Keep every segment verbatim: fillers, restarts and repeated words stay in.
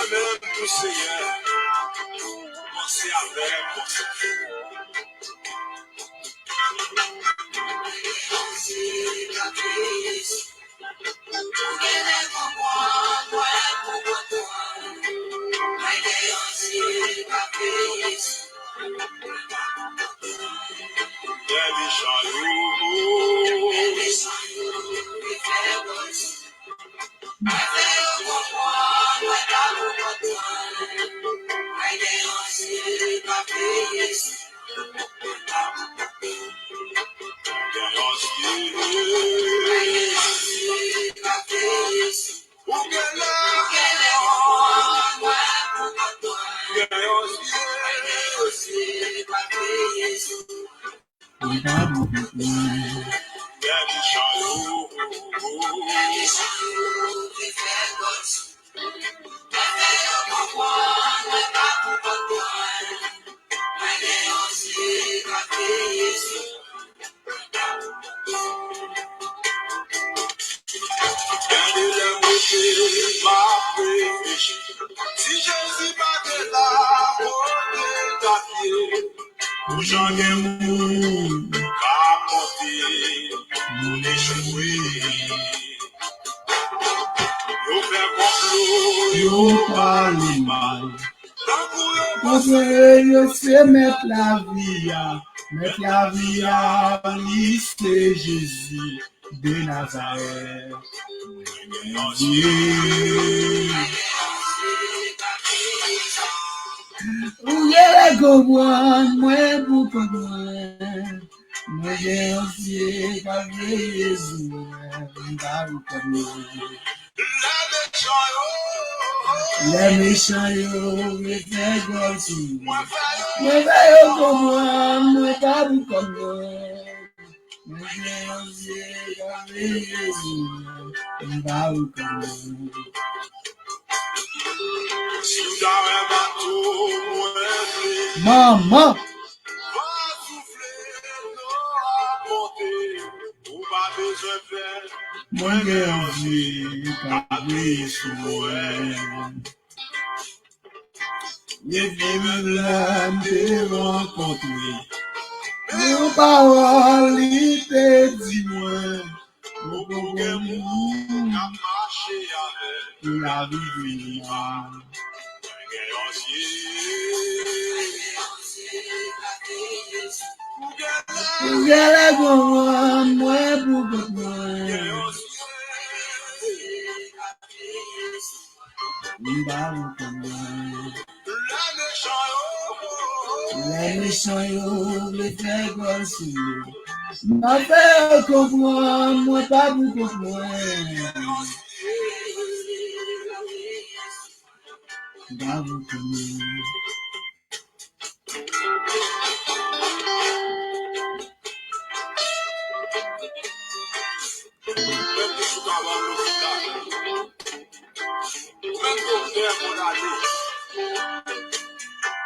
menm tou, Seyè, panse avè m, panse avè m. Ou genlè konprann mwen pou konprann mwen. Mwen gen yon Dye k ap veye sou mwen. Lè mechan yo, lè mechan yo, yo fè bandi. Mwen fè yo konprann mwen pa pou kont mwen. Mwen gen yon Dye k ap veye sou mwen. Gade lè m rete, m ap reflechi. Si Jezi pa te la, kote m t ap ye? Pou jan gen moun k ap monte, moun echwe. Yo fè konplo, yo pale mal. Tankou yo panse yo se mèt lavi a. Mèt lavi a, li se Jezi de Nazarèt. Mwen gen yon Dye. Ou genlè konprann mwen pou kont mwen. Mwen gen yon Dye k ap veye sou mwen, m pa pou kont mwen. Lè mechan yo, lè mechan yo vle fè gòl sou mwen, mwen fè yo konprann mwen pa pou kont mwen. Mwen gen yon Dye k ap veye sou mwen, m pa pou kont mwen. Si w ta wè bato mwen vle. Manman. Van soufle, dlo ap monte, ou pa bezwen pè. Mwen gen yon Dye k ap veye sou mwen. Epi menm lè m te rankontre, men yon pawòl li te di mwen. Poko gen moun k ap mache avè m pou lavi vini mal. Mwen gen yon Dye. Ou genlè konprann mwen pou kont mwen. M pa pou kont mwen. Lè mechan yo vle fè gòl sou mwen, m ap fè yo konprann mwen pa pou kont mwen. M pa pou kont mwen. Menm doktè Bonane,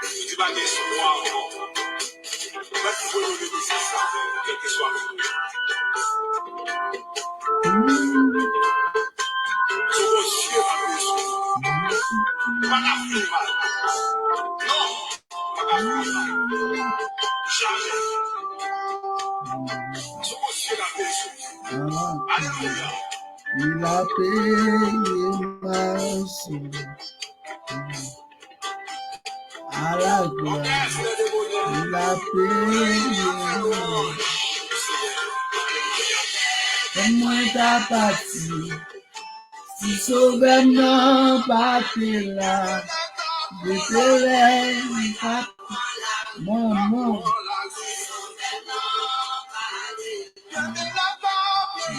li di pa gen espwa ankò. Mèt Fouwe yo leve se sa, kèlkeswa kote. Sou bon Dye pa bezwen. Pa ka fè mal. Non. Alelouya. Il a payé ma rançon. À la croix, il a payé. Kòm mwen ta pati, si Sovè m nan pa te la, mwen te lè m pa manman.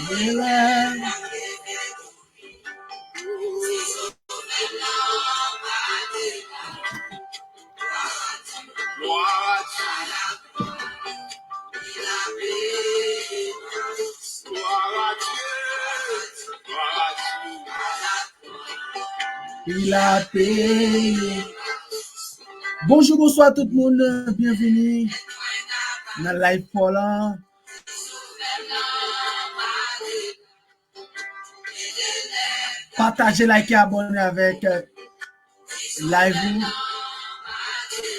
Mwen lè. Il a payé. Bonjou, bonswa tout moun, byenvini nan live pa w lan. Pataje, like, abòne avèk, euh, live ou.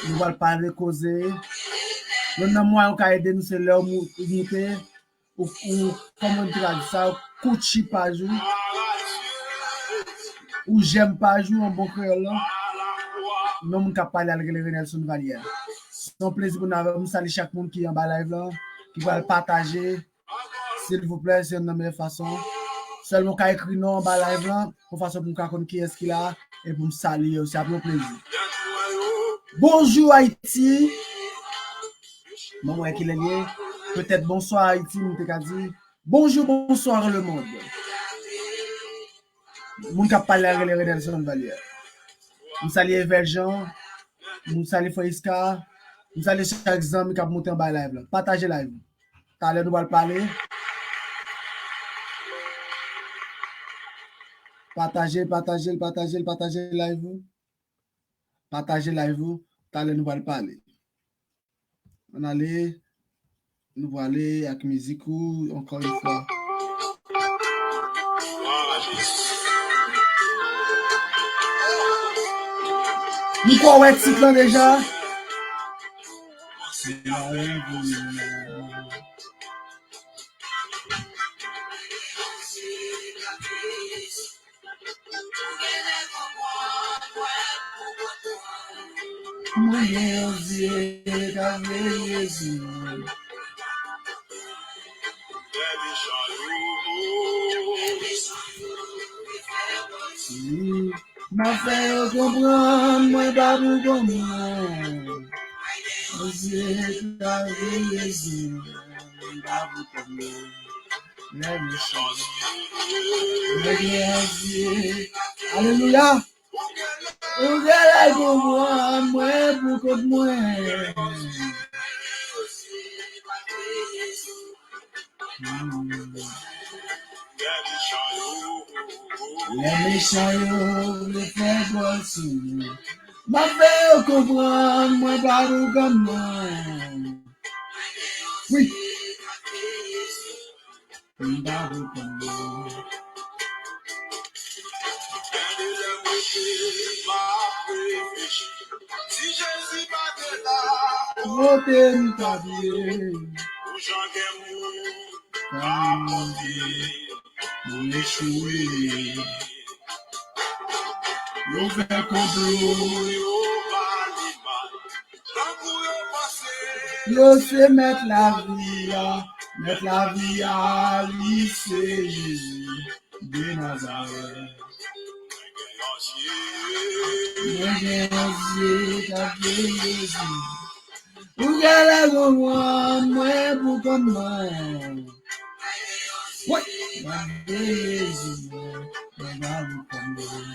Nou pral pale koze. Youn nan mwayen ou ka ede nou se lè ou mou- ou moute, ou, ou kòman nou te ka di sa, kouchi paj ou, ou jèm paj ou an bon kreyòl lan. Non moun k ap pale a l rele Renelson Valière. Se yon plezi pou n avè w. M salye chak moun ki anba live lan, ki pral pataje. Silvouplè, se youn nan meyè fason. Sèlman w ka ekri non anba live lan, yon fason pou m ka konn kiyès ki la, e pou m salye yo, se ap yon plezi. Bonjou Ayiti. Mwen wè kilè l ye. Petèt bonswa Ayiti, m te ka di. Bonjou, bonsoir le monde. Moun k ap pale a rele Renelson Valière. M salye Evel Jean, m salye Frè Iska, m salye chak zanmi k ap moute anba live lan. Pataje live. Talè nou pral pale. Pataje, pataje l, pataje l, pataje live ou. Pataje live ou. Talè nou pral pale. Ann ale. Nou prale ak mizik ou ankò yon fwa. M kwè w wè tit lan deja. Mwen gen yon zye k ap veye sou mwen. M ap fè yo konprann mwen pa pou kòm mwen. Yon zye k ap veye sou mwen, mwen pa pou kòm mwen. Lè mechan yo leve yon zye. Alelouya! Ou genlè konprann mwen pou kont mwen. Lè mechan yo vle fè gòl sou mwen, m ap fè yo konprann mwen pa pou kòm mwen. Wi. M pa pou kòm mwen. Gade lè m rete, m ap reflechi. Si Jezi pa te la, kote m t ap ye? Pou jan gen moun ka monte, moun echwe. Yo fè konplo, yo pale mal. Yo se mèt lavi a, mèt lavi a, li se Jezi de Nazarèt. Mwen gen yon zye k ap veye sou mwen. Ou genlè konprann mwen pou kont mwen. Wi. Mwen veye sou mwen, mwen pa pou kont mwen.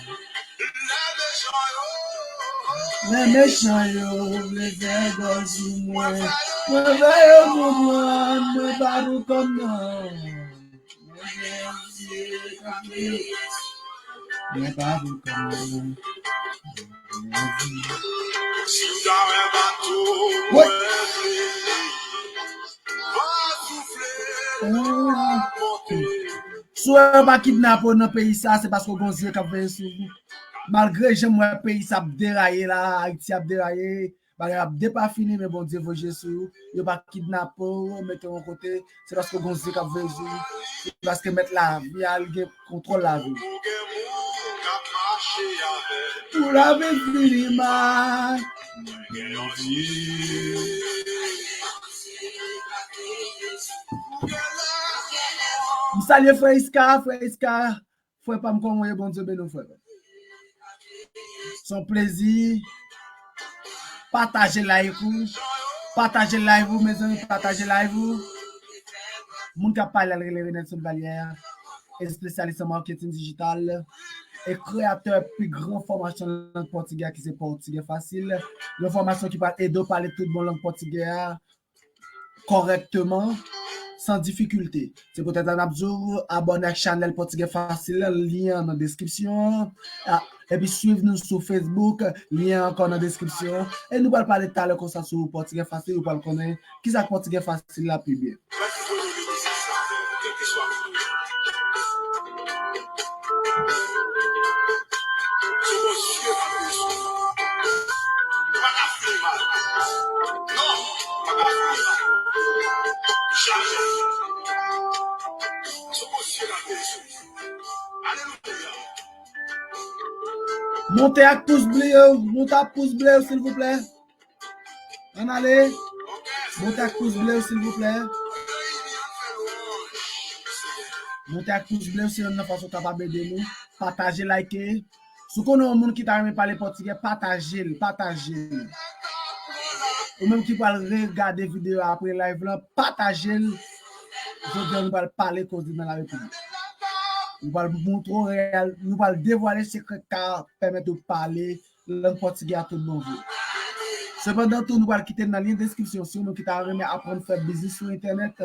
Lè mechan yo vle fè gòl sou mwen, mwen fè yo konprann mwen pa pou kont mwen. Mwen gen yon zye k ap veye, mwen pa pou kont mwen. Si w ta wè bato mwen vle, van soufle, l ap monte. Si w wè yo pa kidnape w nan peyi sa, se paske w gen yon zye k ap veye sou ou. Malgre jan m wè peyi sa ap deraye la, Ayiti ap deraye, bagay ap depafini, men Bondye voye je sou yo. Yo pa kidnape w, mete w yon kote. Se paske w gen yon zye k ap veye sou ou. Se paske mèt lavi a, li gen kontwòl lavi w. Pou lavi fini mal. M salye frè Iska, frè Iska. Frè pa m, kòman w ye? Bondye beni w, frè. Se yon plezi. Pataje live ou. Pataje live ou, mezanmi, pataje live ou. Moun k ap pale a l rele Renelson Valière, espesyalis an marketing digital e kreyatè pi gran fòmasyon lang pòtigè a ki se Pòtigè Fasil. Yon fòmasyon ki pral ede w pale tout bon lang pòtigè a kòrèkteman, san difikilte. Se poutèt la n ap di w abòne ak chanèl Pòtigè Fasil lan, lyen an nan deskripsyon an. A, epi swiv nou sou Facebook, lyen an ankò nan deskripsyon an. E nou pral pale talè konsa sou Pòtigè Fasil, ou pral konnen kisa k Pòtigè Fasil la pi byen. Monte ak pous ble yo, monte ak pous ble yo, silvouplè. Ann ale. Monte ak pous ble yo, silvouplè. Monte ak pous ble yo, se yonn nan fason w kapab ede nou. Pataje, like. Si w konnen yon moun ki ta renmen pale pòtigè, pataje l, pataje l. Ou menm ki pral regade videyo a apre live lan, pataje l. Jodi a, nou pral pale koze nan la repiblik. Nou pral montre w reyal, nou pral devwale sekrè k ka pèmèt ou pale lang pòtigè a tout bon vre. Sepandan tou, nou pral kite l nan lyen deskripsyon. Si w menm ki ta renmen aprann fè biznis sou entènèt,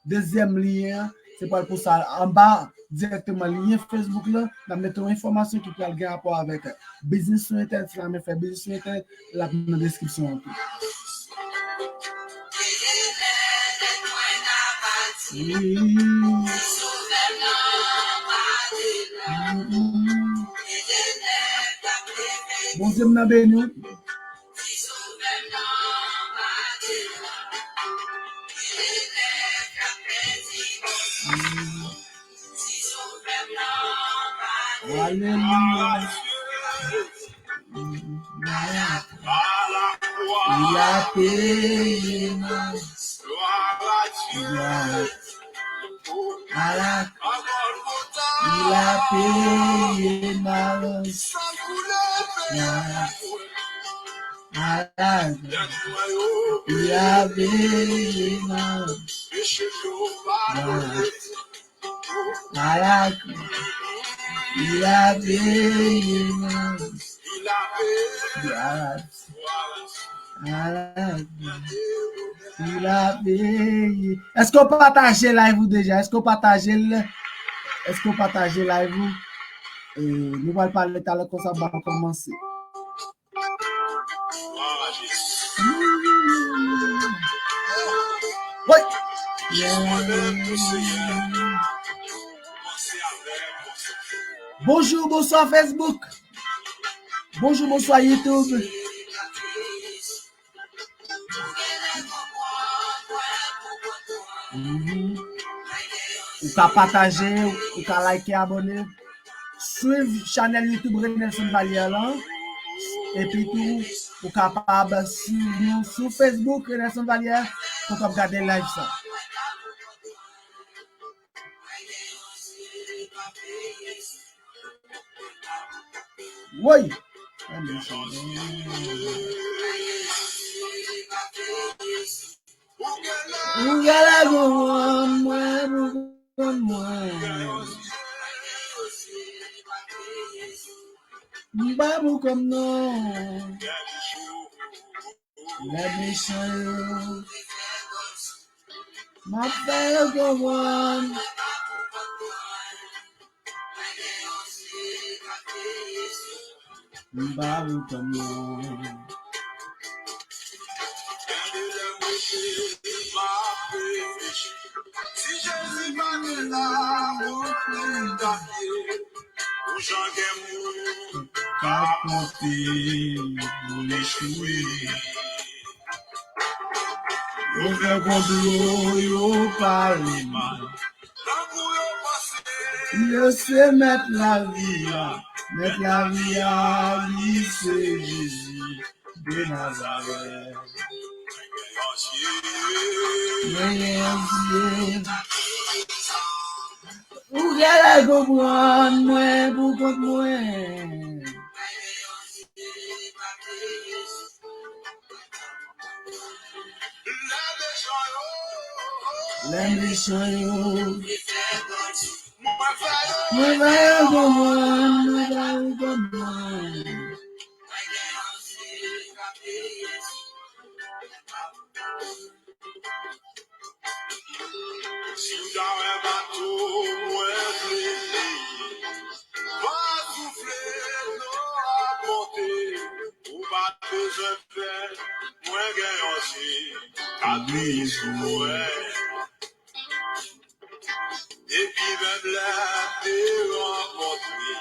dezyèm lyen an, se pral pou sa. Anba dirèkteman lyen Facebook lan, n ap mete yon enfòmasyon ki pral gen rapò avèk biznis sou entènèt. Si w ta renmen fè biznis sou entènèt, l ap nan deskripsyon an tou. Wi. Bondye m nan beni w. Alelouya. Li la peye nan glwa. Ala, li la peye nan glwa. Ala, li la peye nan glwa. Ala, li la peye nan glwa. Ala, li la peye. Èske w pataje live ou deja? Èske w pataje l? Èske w pataje live ou? E, nou pral pale talè konsa, ban kòmanse. Wi. Bonjou, bonswa Facebook. Bonjou, bonswa YouTube. Mhm. Ou ka pataje, ou ka like, abòne. Swiv chanèl YouTube Renelson Valière lan. Epi tou, ou kapab swiv nou sou Facebook Renelson Valière pou w ap gade live sa. Woy! Ou genlè konprann mwen, pou konn mwen. M pa pou kòm non. Lè mechan yo. M ap fè yo konprann. M pa pou kòm non. Gade lè m rete, m ap reflechi. Si Jezi pa te la, mwen menm ta fye. Pou jan gen moun k ap konte pou l echwe. Yo fè konplo, yo pale mal. Yo se mèt lavi a, mèt lavi a, li se Jezi de Nazarèt. Mwen gen yon Dye. Ou genlè konprann mwen pou kont mwen. Lè mechan yo. Mwen fè yo konprann, mwen fè yo konprann. Si w ta wè bato mwen vle peye, van soufle, dlo ap monte, ou pa t bezwen pè, mwen gen yon Dye k ap veye sou mwen. Epi menm lè m te rankontre,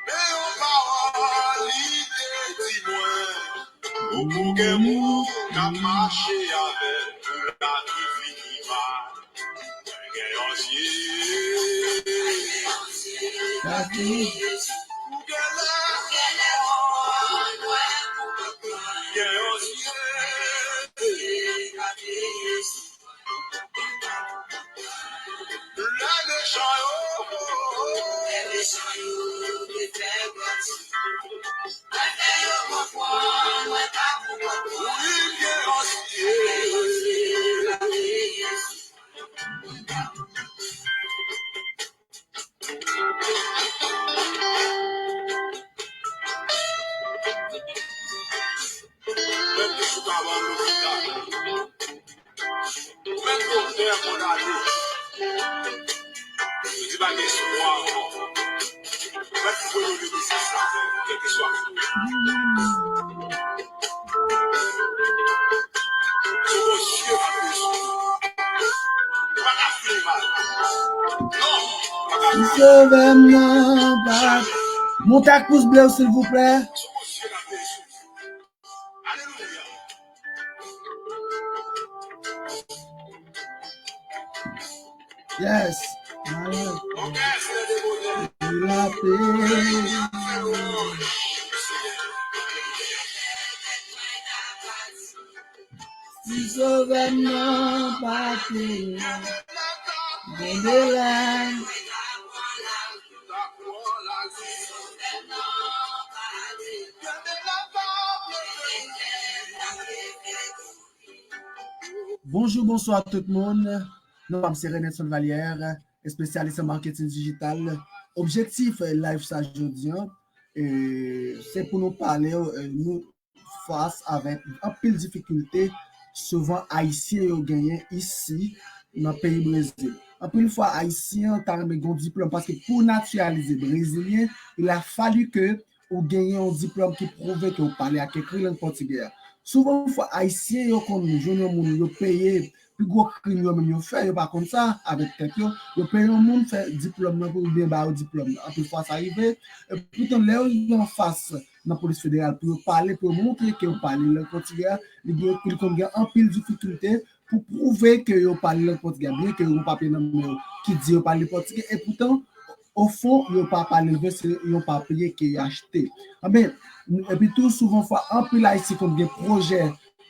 men yon pawòl li te di mwen, poko gen moun k ap mache avè m pou lavi fini mal. Mwen gen yon Dye. Ou genlè, Sovè m nan pa. Monte ak pous ble w, silvouplè. Yes. Lapè. Si Sovè m nan pa te la, gen de lè. Bonjou, bonswa tout moun. Non pa m se Renelson Valière, espesyalis an maketing dijital. Objektif live sa jodi a, e, se pou nou pale, e, nou fas avèk anpil difikilte souvan Ayisyen yo genyen isi nan peyi Brezil. Anpil fwa, Ayisyen an ta renmen gen yon diplòm, paske pou w natiralize Brezilyen, il a fallu que ou genyen yon diplòm ki pwouve ke w pale ak ekri lang pòtigè a. Souvan fwa, Ayisyen yo konn jwenn yon moun yo peye, pi gwo krim yo menm yo fè, yo pa konn sa avèk tèt yo, yo peye yon moun fè diplòm nan pou oubyen ba yo diplòm nan. Anpil fwa sa rive, e poutan lè yo rive anfas nan polis federal pou yo pale, pou yo montre ke yo pale lang pòtigè a, li gen, li konn gen anpil difikilte pou pwouve ke yo pale lang pòtigè a, byen ke yo gen papye nan men yo ki di yo pale pòtigè, e poutan, ofon, yo pa pale l vre, se yon papye ke yo achte. Anben, epi tou, souvan fwa, anpil Ayisyen konn gen pwojè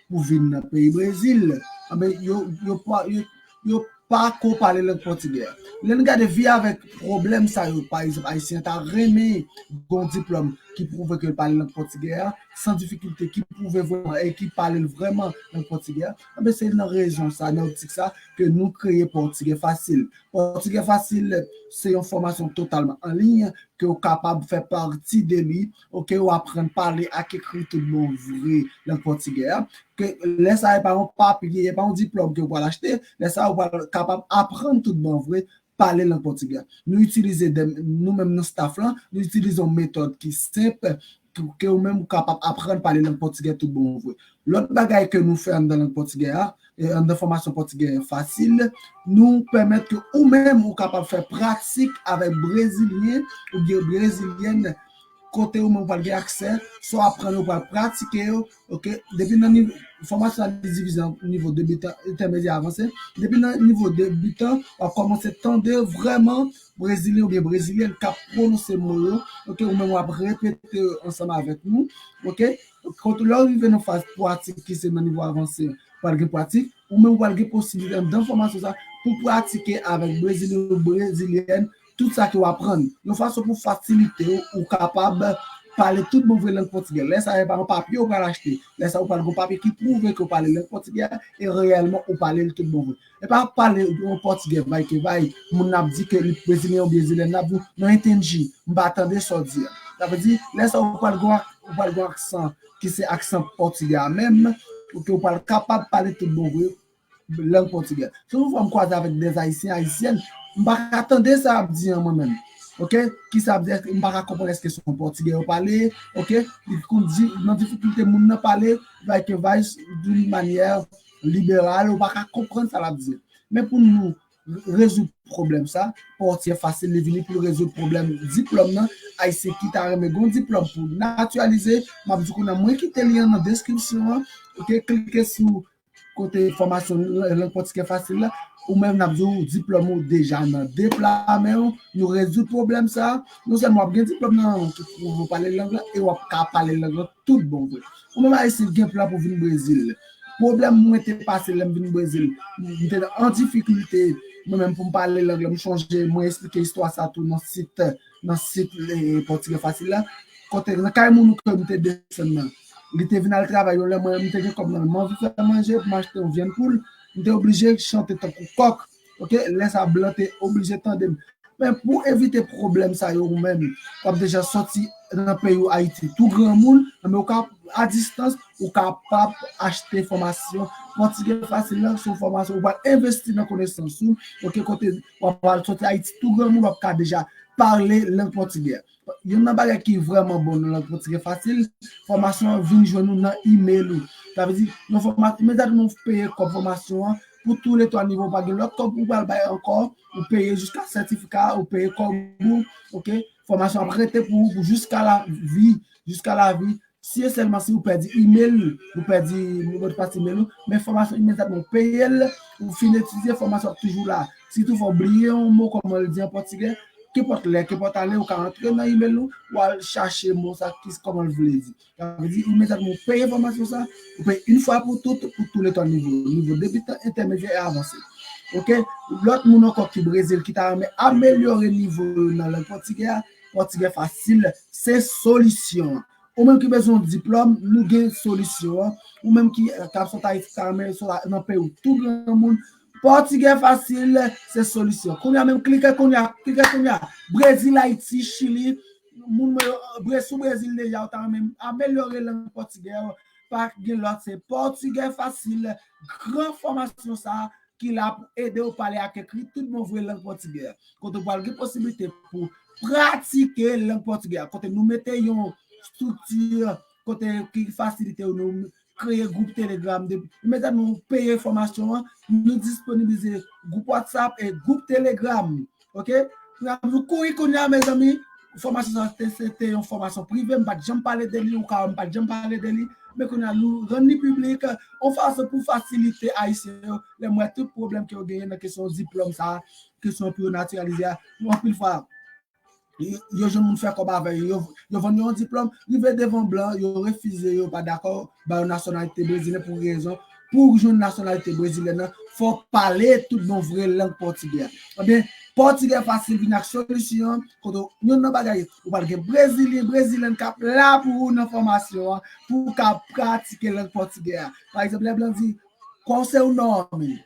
pou vin nan peyi Brezil, anben, yo, yo pa, yo, yo pa ko pale lang pòtigè a. Lè n gade vi avèk pwoblèm sa yo, pa egzanp, Ayisyen ta renmen gen yon diplòm ki pwouve ke l pale lang pòtigè a, san difikilte, ki pwouve vrèman e ki pale l vrèman lang pòtigè a, anben, se nan rezon sa, nan optik sa, ke nou kreye Pòtigè Fasil. Pòtigè Fasil, se yon fòmasyon totalman an liy ke w kapab fè pati de li, oke, w aprann pale ak ekri tout bon vre lang pòtigè a. Ke lè sa a e pa yon papye, e pa yon diplòm ke w pral achte, lè sa a ou pral kapab aprann tout bon vre pale lang pòtigè a. Nou itilize de, nou menm nan staff lan, nou itilize yon metòd ki senp, ke, ke ou menm ou kapab aprann pale lang pòtigè tout bon vre. Lòt bagay ke nou fè anndan lang pòtigè a, e anndan fòmasyon pòtigè fasil, nou pèmèt ke ou menm ou kapab fè pratik avèk brezilyen oubyen brezilyèn kote ou menm ou pral gen aksè, sa w aprann yo pral pratike yo, oke? Depi nan nivo, fòmasyon sa li divize an nivo debitan, entèmedyè, avanse. Depi nan nivo debitan, w ap kòmanse tande vrèman brezilyen oubyen brezilyèn k ap pwononse mo yo, oke? Ou menm w ap repete yo ansanm avèk nou, oke? Kote lè w rive nan faz pratik ki se nan nivo avanse, pral gen pratik, ou menm pral gen posiblite anndan fòmasyon sa pou pratike avèk brezilyen ou brezilyèn tout sa ke w aprann, yon fason pou fasilite w, ou kapab pale tout bon vre lang pòtigè. Lè sa a, e pa yon papye ou pral achte. Lè sa a, ou pral gen yon papye ki pwouve ke w pale lang pòtigè a e reyèlman ou pale l tout bon vre. E pa pale yon pòtigè vay ke vay, moun nan ap di ke li brezilyen ou brezilyèn, l ap di w, "Não entendi, m pa tande sa w di a." Sa vle di, lè sa a, ou pral gen, ou pral gen aksan ki se aksan pòtigè a menm, pou ke ou pral kapab pale tout bon vre lang pòtigè. Se yon fwa m kwaze avèk dè ayisyen, ayisyèn, m pa ka tande sa y ap di an mwen menm. Oke? Ki sa y ap di, m pa ka konprann èske se yon pòtigè yo pale, oke? Li konn di, nan difikilte moun nan pale, vay ke vay, d'une manière libérale, ou pa ka konprann sa l ap di. Men pou nou rezoud pwoblèm sa, Pòtigè Fasil, li vini pou l rezoud pwoblèm diplòm nan, ayisyen ki ta renmen gen yon diplòm pou natiralize, m ap di kounye a, mwen kite lyen an nan deskripsyon an, oke, klike sou kote fòmasyon lang pòtigè fasil la, ou menm n ap di w diplòm ou deja nan de pla men w, nou rezoud pwoblèm sa, non sèlman w ap gen diplòm nan men w ki pwouve w pale lang lan, e w ap ka pale lang lan tout bon vre. Ou menm ayisyen ki gen plan pou vin Brezil. Pwoblèm mwen te pase lè m vin Brezil, m te an difikilte, mwen menm pou m pale lang lan, m chonje, mwen eksplike istwa sa tou nan sit, nan sit, eh, Pòtigè Fasil la. kote, nan kay moun ke m te desann nan. Li te vin al travay yon lè, mwen, m te gen kòb nan men, m anvi fè manje pou m achte yon vyann pou l, m te oblije chante tankou kòk. Ok, lè sa blan te oblije tande m. Men pou evite pwoblèm sa yo ou menm, w ap deja sòti nan peyi w Ayiti tou granmoun, men ou ka a distans, ou kapab achte fòmasyon pòtigè fasil la, se yon fòmasyon ou pral envesti nan konesans ou, ok, kote w ap al sòti Ayiti tou granmoun, w ap ka deja pale lang pòtigè. Youn nan bagay ki vrèman bon nan lang pòtigè fasil, fòmasyon an vin jwenn ou nan email ou. Sa vle di, yon fòmasyon, imedyatman ou peye kòb fòmasyon an, pou tou le twa nivo, pa gen lòt kòb ou pral bay ankò, ou peye jiska sètifika, ou peye kòb ou, ok? Fòmasyon ap rete pou ou, pou jiska la vi, jiska la vi. Si e sèlman si ou pèdi email, ou pèdi modpas email ou, men fòmasyon imedyatman ou peye l, ou fin etidye, fòmasyon ap toujou la. Si toutfwa ou bliye yon mo, kòman l di an pòtigè, kenpòt lè, kenpòt ane, ou ka antre nan email ou, ou al chache mo sa, ki, kòman l vle di. Sa vle di, imedyatman ou peye fòmasyon sa, ou peye yon fwa pou tout, pou tou le twa nivo, nivo debitan, entèmedyè e avanse. Ok? Lòt moun ankò ki Brezil, ki ta renmen amelyore nivo yo nan lang pòtigè a, pòtigè fasil, se solisyon an. Ou menm ki bezwen yon diplòm, nou gen solisyon an. Ou menm ki, eh, k ap sot Ayiti, ta renmen sot nan peyi w tou granmoun, pòtigè fasil, se solisyon. Kounye a menm, klike kounye a, klike kounye a. Brezil, Ayiti, Chili, moun mwen yo, Bre-, sou Brezil deja, ou ta renmen amelyore lang pòtigè, pa gen lòt, se pòtigè fasil. Gran fòmasyon sa a ki la pou ede w pale ak ekri tout bon vre lang pòtigè a. Kote w pral gen posiblite pou pratike lang pòtigè a. Kote nou mete yon estrikti, kote ki fasilite w, nou kreye gwoup Telegram. De, imedyatman ou peye fòmasyon an, nou disponibilize gwoup WhatsApp e gwoup Telegram. Ok? Kounye a, nou kouri kounye a, mezanmi. Fòmasyon sa te, se te yon fòmasyon prive, m pa t janm pale de li, ou ka wè m pa t janm pale de li. Men kounye a, nou rann li piblik, yon fason pou fasilite Ayisyen yo, lè m wè tout pwoblèm ke yo genyen nan kesyon diplòm sa, kesyon pou yo natiralize a. Anpil fwa, yo, yo jwenn moun fè kòb avè yo, yo, yo vann yo yon diplòm, rive devan blan, yo refize, yo pa dakò, ba yo nasyonalite brezilyen pou rezon, pou w jwenn nasyonalite brezilyèn nan, fò w pale tout bon vre lang pòtigè a. Ebyen, pòtigè fasil vin ak solisyon, kote w, youn nan bagay, ou pral gen brezilyen, brezilyèn k ap la pou ou nan fòmasyon an, pou w ka pratike lang pòtigè a. Pa egzanp, lè blan di, "Qual o seu nome?"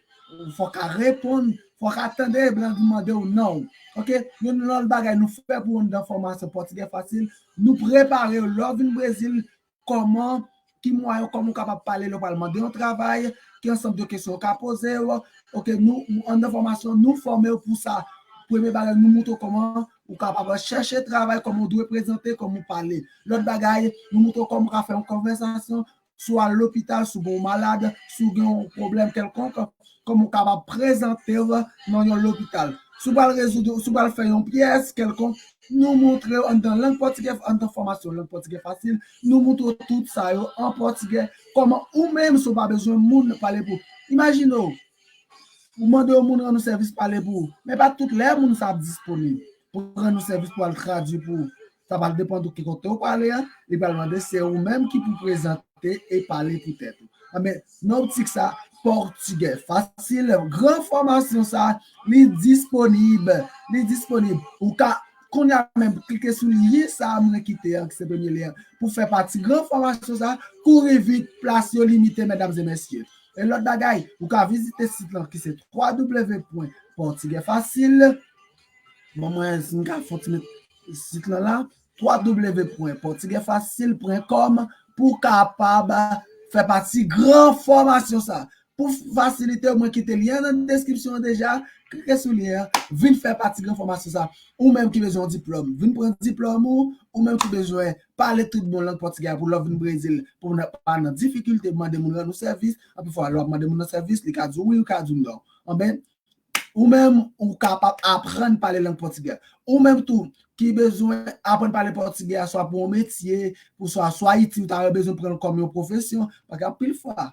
Fò w ka reponn, fò w ka tande blan mande w non. Ok? Youn nan lòt bagay nou fè pou w anndan fòmasyon pòtigè fasil, nou prepare w lè w vin Brezil, kòman, ki mwayen, kòman w kapab pale lè w pral mande yon travay, ki ansanm de kesyon w ka poze w. Ok, nou, anndan fòmasyon, nou fòme w pou sa. Premye bagay, nou montre w kòman ou kapab chèche travay, kòman w dwe prezante, kòman w pale. Lòt bagay, nou montre w kòman w ka fè yon konvèsasyon, si w al lopital, si w gen yon malad, si w gen yon pwoblèm kèlkonk, kòman w kapab prezante w nan yon lopital. Si w pral rezoud, si w pral fè yon pyès kèlkonk, nou montre w anndan lang pòtigè, anndan fòmasyon lang pòtigè fasil, nou montre w tout sa yo an pòtigè, kòman ou menm, si w pa bezwen moun pale pou ou. Imajine w, ou mande yon moun rann ou sèvis pale pou ou, men pa tout lè moun sa ap disponib pou rann ou sèvis pou al tradui pou ou. Sa pral depann de ki kote ou prale a, li pral mande se ou menm ki pou prezante e pale pou tèt ou. Anben, nan optik sa, pòtigè fasil, gran fòmasyon sa, li disponib, li disponib. Ou ka, kounye a menm, klike sou lyen sa a mwen kite an, ki se premye lyen an, pou fè pati gran fòmasyon sa, kouri vit, plas yo limite, medam e mesye. E lòt bagay, ou ka vizite sit lan ki se twa w pwen pòtigè fasil. Bon, mwen, si m ka fè yon ti met sit lan la, twa w pwen pòtigè fasil pwen kòm pou w kapab fè pati gran fòmasyon sa. Pou fasilite w, mwen kite lyen an nan deskripsyon an deja, klike sou lyen an, vin fè pati gran fòmasyon sa. Ou menm ki bezwen yon diplòm, vin pran diplòm ou, ou menm ki bezwen pale tout bon lang pòtigè a pou lè w vin Brezil, pou w pa nan difikilte, mande moun rann ou sèvis, anpil fwa, lè w ap mande moun nan sèvis, li ka di w wi, li ka di w non. Anben, ou menm, ou kapab aprann pale lang pòtigè. Ou menm tou, ki bezwen aprann pale pòtigè a, swa pou yon metye, pou swa, swa Ayiti, ou ta bezwen pran l kòm yon pwofesyon, paske anpil fwa,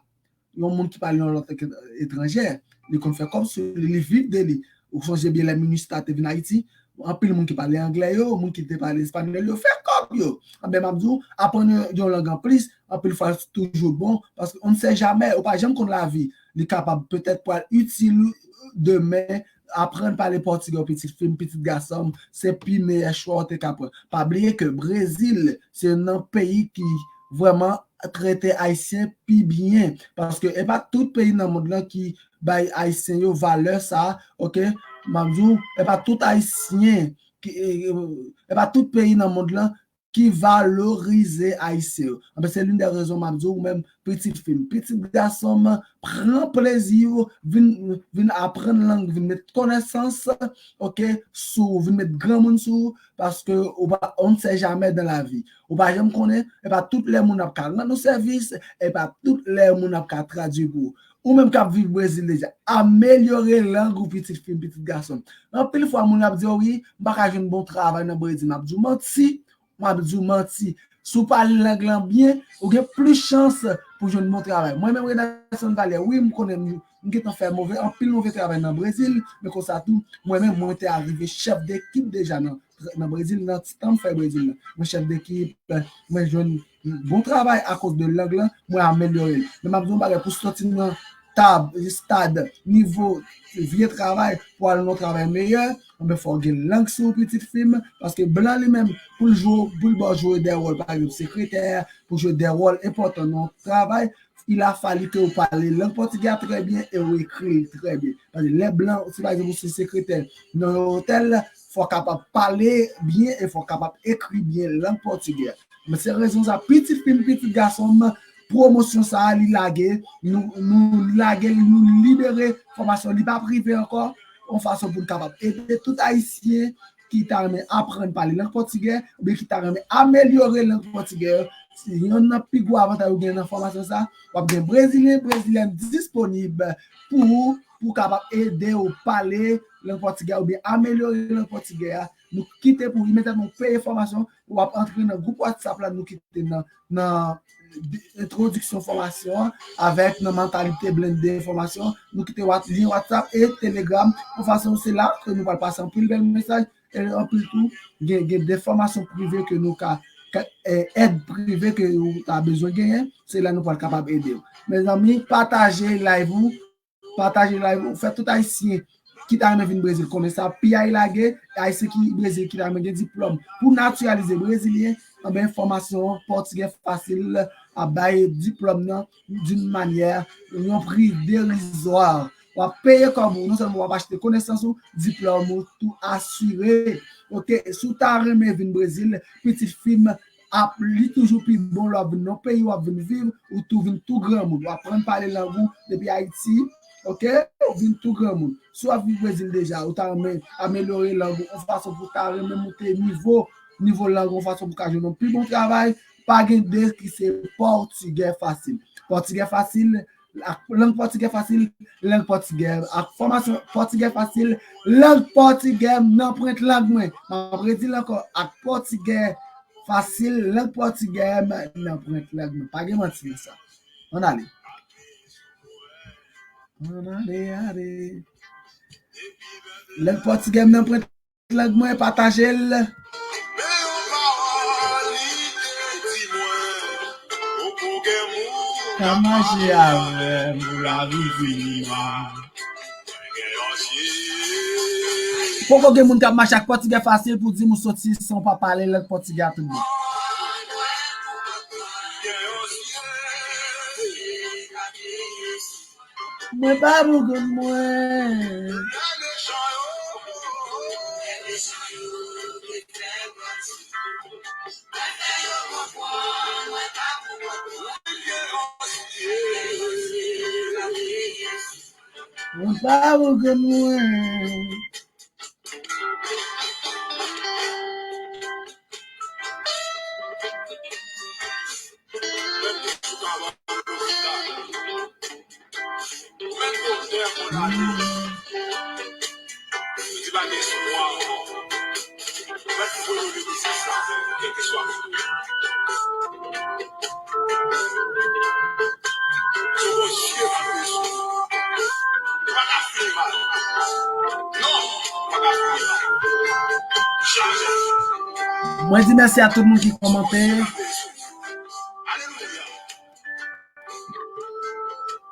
yon moun ki pale yon lang etranjè, li konn fè kòb sou li, li viv de li. Ou sonje byen lè MINUSTAH te vin Ayiti, anpil moun ki pale anglè yo, moun ki te pale espanyòl yo, fè kòb yo. Anben, m ap di w, aprann yon, yon lang anplis, anpil fwa toujou bon, paske on ne sait jamais, ou pa janm konn lavi. Li kapab petèt pral itil ou demen, aprann pale pòtigè, pitit fi m, pitit gason m, se pi meyè chwa w te ka pran. Pa bliye ke Brezil, se youn nan peyi ki vrèman trete Ayisyen pi byen. Paske e pa tout peyi nan mond lan ki bay Ayisyen yo valè sa, oke? M ap di w, e pa tout Ayisyen ki, e, e, e pa tout peyi nan mond lan ki valorize Ayisyen yo. Anben, se l'une des raisons m ap di w, ou menm, pitit fi m, pitit gason m, pran plezi w, vin, vin aprann lang, vin met konesans, oke, sou, vin met granmoun sou, paske ou pa, on ne sait jamais dans la vie. Ou pa janm konnen, e pa tout lè moun ap ka rann ou sèvis, e pa tout lè moun ap ka tradui pou ou. Ou menm k ap viv Brezil deja, amelyore lang ou, pitit fi m, pitit gason m. Anpil fwa, moun ap di w, wi, m pa ka jwenn bon travay nan Brezil. M ap di w manti, m ap di w manti. Si w pale lang lan byen, ou gen plis chans pou jwenn bon travay. Mwen menm, Renelson Valè, wi, m konnen m, m gentan fè move, anpil move travay nan Brezil, men konsa tou, mwen menm, mwen te arive chèf dekip deja nan, nan Brezil, nan ti tan m fè Brezil lan. Mwen chèf dekip, mwen jwenn bon travay akoz de lang lan, mwen amelyore l. Men m ap di w yon bagay, pou soti nan tab, estad, nivo vye travay, pou al nan yon travay meyè, anben, fò w gen lang sou w, pitit fi m, paske blan li menm, pou l jwe, pou l ba w jwe de wòl, pa egzanp, sekretè, pou jwe de wòl enpòtan nan yon travay, il a fallu ke ou pale lang pòtigè a trè byen e ou ekri l trè byen. Paske lè blan, si pa egzanp ou se sekretè nan yon otèl, fò w kapab pale byen e fò w kapab ekri byen lang pòtigè a. Men se rezon sa, pitit fi m, pitit gason m, pwomosyon sa a, li lage, nou, nou lage l, nou libere fòmasyon, li pa prive ankò, yon fason pou n kapab ede tout Ayisyen ki ta renmen aprann pale lang pòtigè, oubyen ki ta renmen amelyore lang pòtigè. Se youn nan pi gwo avantay ou gen nan fòmasyon sa, w ap gen Brezilyen, Brezilyèn disponib pou ou, pou kapab ede w pale lang pòtigè oubyen amelyore lang pòtigè a. Nou kite pou imedyatman w peye fòmasyon, w ap antre nan gwoup WhatsApp la, nou kite nan, nan entwodiksyon fòmasyon an, avèk nan mantalite blende fòmasyon, nou kite What-, lyen WhatsApp e Telegram, yon fason se la ke nou pral pase anpil bèl mesaj, e anpil tou, gen, gen de fòmasyon prive ke nou ka, ka, e, èd prive ke ou ta bezwen genyen, se la nou pral kapab ede w. Mezanmi, pataje live ou, pataje live ou, fè tout Ayisyen ki ta renmen vin Brezil konnen sa, piyay lage, Ayisyen ki Brezil ki ta renmen gen diplòm pou natiralize brezilyen, anben, fòmasyon pòtigè fasil ap bay diplòm nan d'une manière, yon pri derizwa. W ap peye kòb ou, non sèlman w ap achte konesans ou, diplòm ou tou asire. Oke, si w ta renmen vin Brezil, pitit fi m, ap, li toujou pi bon lè w ap vin nan peyi w ap vin viv, ou tou vin tou granmoun. W aprann pale lang ou depi Ayiti, oke? Ou vin tou granmoun. Si w ap viv Brezil deja, ou ta renmen amelyore lang ou, yon fason pou w ta renmen moute nivo, nivo lang ou, yon fason pou w ka jwenn yon pi bon travay, pa gen de ki se pòtigè fasil. Pòtigè fasil, ak lang pòtigè fasil, lang pòtigè, ak fòmasyon pòtigè fasil, lang pòtigè m nan pwent lang mwen. M ap redi l ankò, ak pòtigè fasil, lang pòtigè m nan pwent lang mwen. Pa gen manti nan sa. Ann ale. Ann ale, ale. Lang pòtigè m nan pwent lang mwen, pataje l. Men yon pawòl li te di mwen, poko gen moun ka mache avè m pou lavi fini mal. Poko gen moun k ap mache ak pòtigè fasil pou di m ou soti san w pa pale lang pòtigè a tout bon. Mwen pa pou kont mwen. Mwen pa pou kont mwen. Mwen di mèsi a tout moun ki kòmante.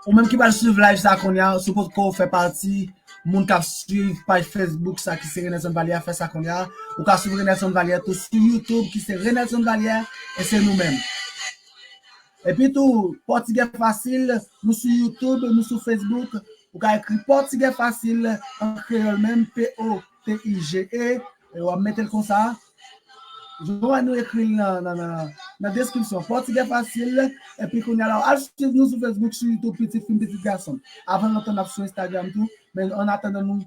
Ou menm ki pral swiv live sa kounye a, si w potko fè pati moun k ap swiv paj Facebook sa ki se Renelson Valière, fè sa kounye a. Ou ka swiv Renelson Valière tou sou YouTube ki se Renelson Valière, e se nou menm. Epi tou, Pòtigè Fasil, nou sou YouTube, nou sou Facebook. Ou ka ekri Pòtigè Fasil an kreyòl menm, P O T I G E. E w ap mete l konsa. Jan nou ekri l nan, nan, nan, nan deskripsyon. Pòtigè Fasil. Epi kounye a la, al swiv nou sou Facebook, sou YouTube, Pitit Fi m, Pitit Gason m. Avan lontan, n ap sou Instagram tou. Men an atandan, nou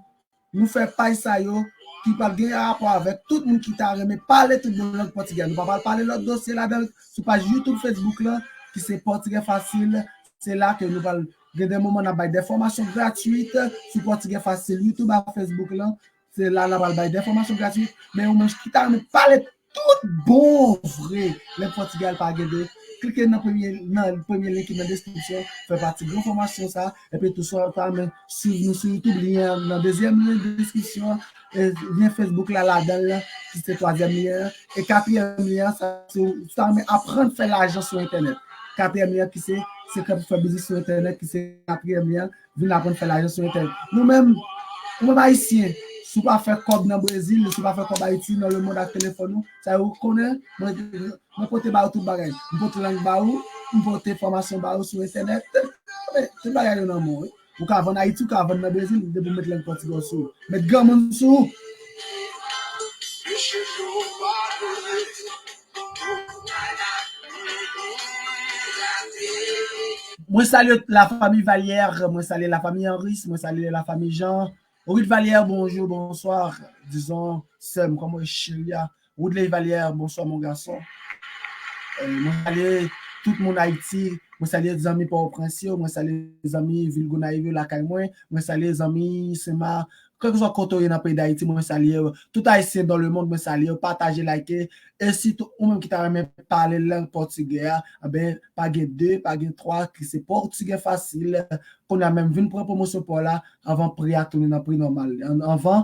nou fè paj sa yo ki pral gen rapò avèk tout moun ki ta renmen pale tout bon lang pòtigè. Nou pa pral pale lòt dosye ladan sou paj YouTube, Facebook lan, ki se Pòtigè Fasil. Se la ke nou pral gen de moman n ap bay de fòmasyon gratwit sou Pòtigè Fasil, YouTube ak Facebook lan. Se la n ap pral bay de fòmasyon gratwit. Men ou menm ki ta renmen pale tout bon vre lang pòtigè a, pa gen de. Klike nan premye, nan premye link ki nan deskripsyon, fè pati gran fòmasyon sa. Epi tou, si w ta renmen swiv nou sou YouTube, lyen an nan dezyèm lyen deskripsyon, e lyen Facebook la ladan l, ki se twazyèm lyen an. E katriyèm lyen an, sa, si w ta renmen aprann fè lajan sou entènèt. Katriyèm lyen an ki se sekrè pou fè biznis sou entènèt, ki se katriyèm lyen an. Vin aprann fè lajan sou entènèt. Nou menm, ou menm Ayisyen, si w pa fè kòb nan Brezil, si w pa fè kòb Ayiti, nan lemonn ak telefòn ou, sa yo konnen, mwen, mwen pote ba ou tout bagay. M pote lang ba ou, m pote fòmasyon ba ou sou entènèt. Men, tout bagay yo nan men w, wi. Ou ka vann Ayiti, ou ka vann nan Brezil, depi w met lang pòtigè sou ou. Met granmoun sou ou. Mwen salye la famille Valière, mwen salye la famille Henris, mwen salye la famille Jean. Orit Valière, bonjou, bonswa. Dizon, sè m, kòman w ye, cheri a? Woodley Valière, bonswa, mon gason. Eh, mwen salye tout moun Ayiti, mwen salye zanmi Pòtoprens yo, mwen salye zanmi vil Gonayiv yo lakay mwen, mwen salye zanmi Senmak, kèlkeswa kote w ye nan peyi Dayiti, mwen salye w. Tout Ayisyen dans le monde, mwen salye w. Pataje, like. E sitou, ou menm ki ta renmen pale lang pòtigè a, anben, pa gen de, pa gen twa, ki se Pòtigè Fasil. Kounye a menm, vin pran pwomosyon pa w la, anvan pri a tounen nan pri nòmal li. An-, anvan,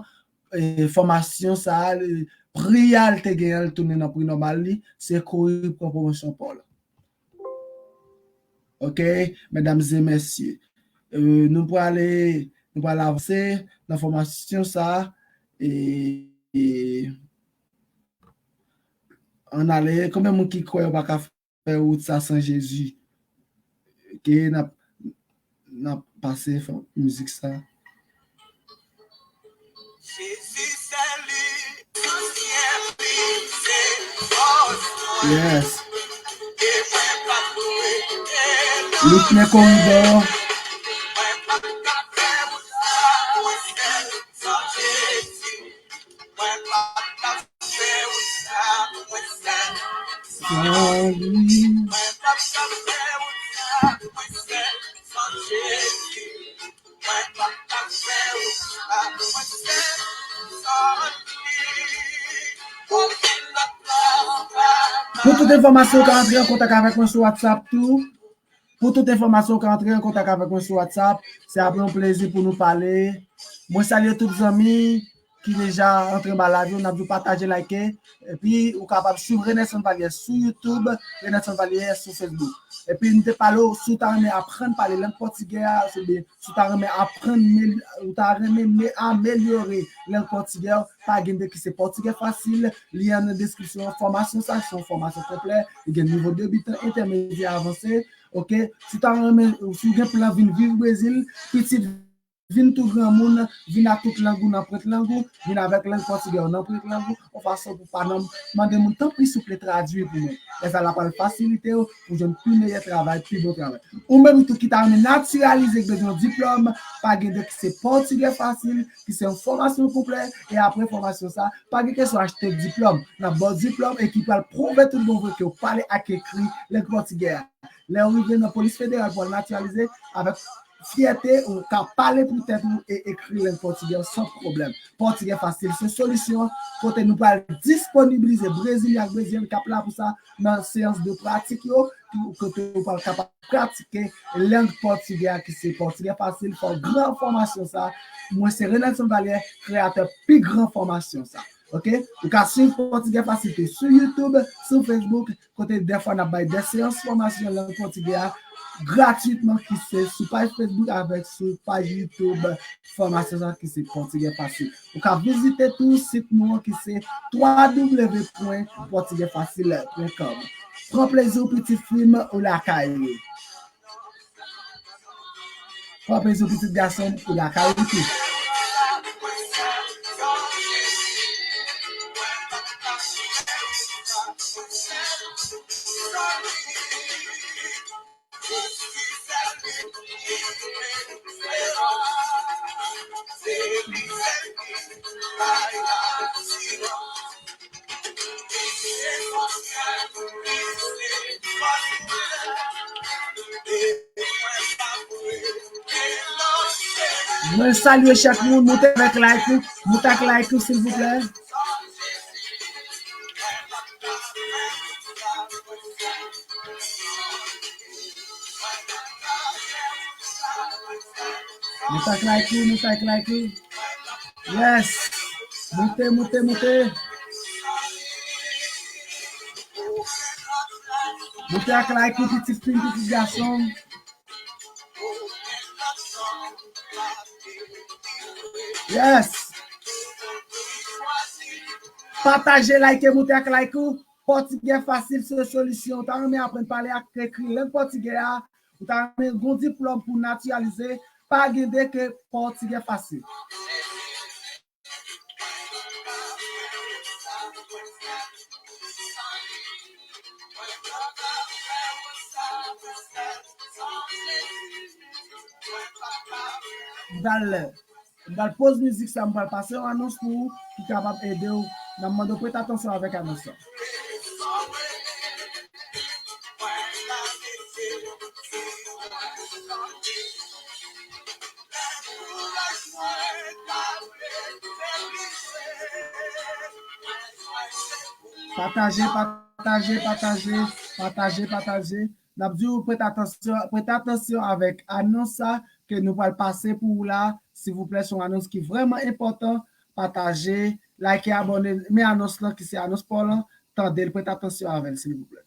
eh, fòmasyon sa a, li, pri a l te genyen an, li tounen nan pri nòmal li, se kouri pran pwomosyon pa w la. Ok, medam e mesye. Euh, nou prale, nou prale avanse nan fòmasyon sa a. E, e, ann ale, konbyen moun ki kwè yo pa ka fè wout sa san Jezi? Ok, n ap, n ap pase fò-, mizik sa. Yes. Lutne Koridò. Pou tout enfòmasyon, ou ka antre an kontak avèk mwen sou WhatsApp tou. Pou tout enfòmasyon, ou ka antre an kontak avèk mwen sou WhatsApp. Se ap yon plezi pou nou pale. Mwen salye tout zanmi ki deja antre anba live yo, n ap di w pataje, like. Epi, ou kapab swiv Renelson Valière sou YouTube, Renelson Valière sou Facebook. Epi, m te pale w, si w ta renmen aprann pale lang pòtigè a, oubyen si w ta renmen aprann, mel-, ou ta renmen me-, amelyore lang pòtigè a, pa gen de ki se Pòtigè Fasil, li an nan deskripsyon an. Fòmasyon sa, se yon fòmasyon konplè, li gen nivo debitan, entèmedyè, avanse, ok? Si w ta renmen, si w gen plan vin viv Brezil, pitit vin tou granmoun, vin ak tout lang ou nan pwent lang ou, vin avèk lang pòtigè ou nan pwent lang ou, yon fason pou pa nan mande moun, tanpri, souple, tradui pou mwen. Lè sa l ap pral fasilite w pou jwenn pi meyè travay, pi bon travay. Ou menm tou ki ta renmen natiralize, ki bezwen yon diplòm, pa gen de ki se Pòtigè Fasil, ki se yon fòmasyon konplè, e apre fòmasyon sa, pa gen kesyon achte diplòm. N ap ba w diplòm e ki pral pwouve tout bon vre ke w pale ak ekri lang pòtigè a. Lè w rive nan polis federal pou w al natiralize, avèk fyète, ou ka pale pou tèt ou e ekri lang pòtigè san pwoblèm. Pòtigè Fasil se solisyon, kote nou pral disponibilize Brezilyen ak Brezilyèn k ap la pou sa nan seyans de pratik yo, pou, kote ou pral kapab pratike lang pòtigè a ki se Pòtigè Fasil, fè w gran fòmasyon sa. Mwen se Renelson Valière, kreyatè pi gran fòmasyon sa. Ok? Ou ka swiv Pòtigè Fasil tou sou YouTube, sou Facebook, kote dèfwa n ap bay de seyans fòmasyon lang pòtigè a, gratitman ki se sou paj Facebook avèk sou paj YouTube Fòmasyon sa ki se Pòtigè Fasil. Ou ka vizite tou sit nou an ki se w w w pwen pòtigè fasil pwen kòm. Pran plezi w pitit fi m ou lakay ou. Pran plezi w pitit gason m ou lakay ou tou. Mwen salye chak moun, moute avèk like ou, moute ak like ou silvouplè. Moute ak like ou, moute ak like ou. Yes. Moute, moute, moute. Moute ak like ou, pitit fi m, pitit gason m. Yes. Pataje, like, moute ak like ou. Pòtigè fasil se solisyon. Ou ta renmen aprann pale ak ekri lang pòtigè a? Ou ta renmen gon diplòm pou natiralize? Pa gen de ke pòtigè fasil. M pral, m pral poz mizik sa, m pral pase yon anons pou ou ki kapab ede w. N ap mande w prete atansyon avèk anons lan. Pataje, pataje, pataje, pataje, pataje. N ap di w prete atansyon, prete atansyon avèk anons sa ke nou pral pase pou ou la. Silvouplè, se yon anons ki vrèman enpòtan. Pataje, like, abòne, men anons lan ki se anons pa w lan, tande l, prete atansyon avè l, silvouplè.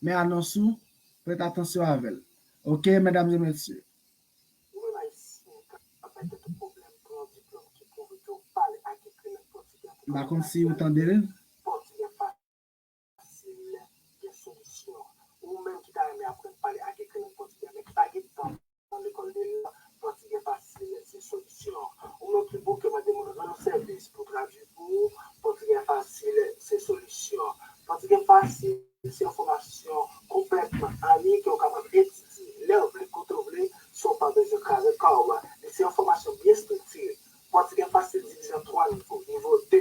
Men anons ou, prete atansyon avè l. Oke, medam e mesye. Ou menm Ayisyen k ap bay tèt ou pwoblèm pou yon diplòm ki pwouve ke w pale ak ekri lang pòtigè pou kapab natiralize pòtigè fasil, gen solisyon. Ou menm ki ta renmen aprann pale ak ekri lang pòtigè, men ki pa gen tan nan lekòl de lang, pòtigè fasil se solisyon. Ou menm ki bouke mande moun rann ou sèvis pou tradui pou ou, pòtigè fasil se solisyon. Pòtigè fasil se yon fòmasyon konplètman an liy ke w kapab etidye lè w vle, kote w vle, san w pa bezwen kraze kò w. Li se yon fòmasyon byen estriktire. Pòtigè fasil divize an twa nivo, nivo de,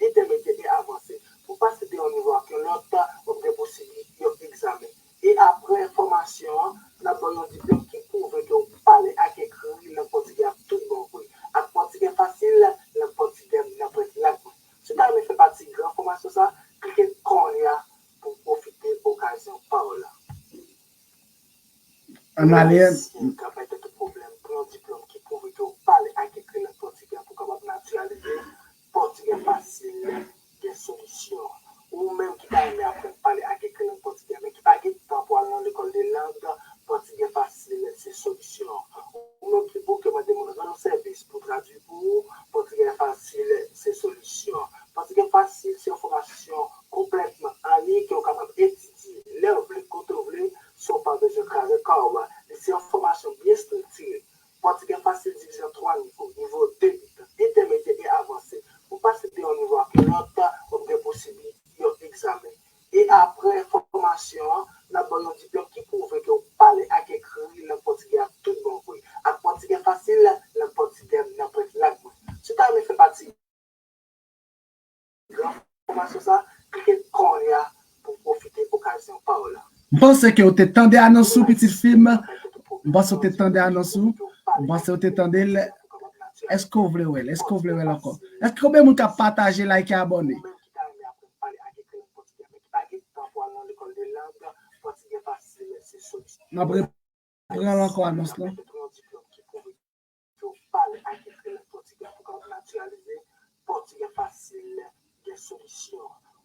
entèmedyè e avanse. Pou pase de yon nivo ak yon lòt, w ap gen posiblite yon egzamen. E apre fòmasyon an, n ap ba w yon diplòm ki pwouve ke w pale ak ekri lang pòtigè ak tout bon vre. Ak pòtigè fasil, lang pòtigè m nan prèt lang mwen. Si w ta renmen fè pati gran fòmasyon sa, klike kounye a pou w pwofite okazyon pa w la. Ann ale. Ou menm Ayisyen k ap bay tèt ou pwoblèm pou yon diplòm ki pwouve ke w pale ak ekri lang pòtigè pou w kapab natiralize pòtigè fasil, gen solisyon. Ou menm ki ta renmen aprann pale ak ekri lang pòtigè, men ki pa gen tan pou al nan lekòl de lang, pòtigè fasil se solisyon. Ou menm ki bouke mande moun rann ou sèvis pou tradui pou ou, pòtigè fasil se solisyon. Pòtigè fasil se yon fòmasyon konplètman an liy ke w kapab etidye lè w vle, kote w vle, san w pa bezwen kraze kò w. Li se yon fòmasyon byen estriktire. Pòtigè fasil divize an twa nivo, nivo de, entèmedyè e avanse. Pou pase de yon nivo ak yon lòt, w ap gen posiblite yon egzamen. E apre fòmasyon an, n ap ba w yon diplòm ki pwouve ke w pale ak ekri lang pòtigè ak tout bon vre. Ak pòtigè fasil, lang pòtigè m nan prèt lang mwen. Si w ta renmen fè pati gran fòmasyon sa, klike kounye a pou w pwofite okazyon pa w la. M panse ke w te tande anons ou, pitit fi m. M panse w te tande anons ou. M panse w te tande l. Èske w vle wè l? Èske w vle wè l ankò? Èske konbyen moun k ap pataje, like, abòne? N ap reprann ankò anons lan.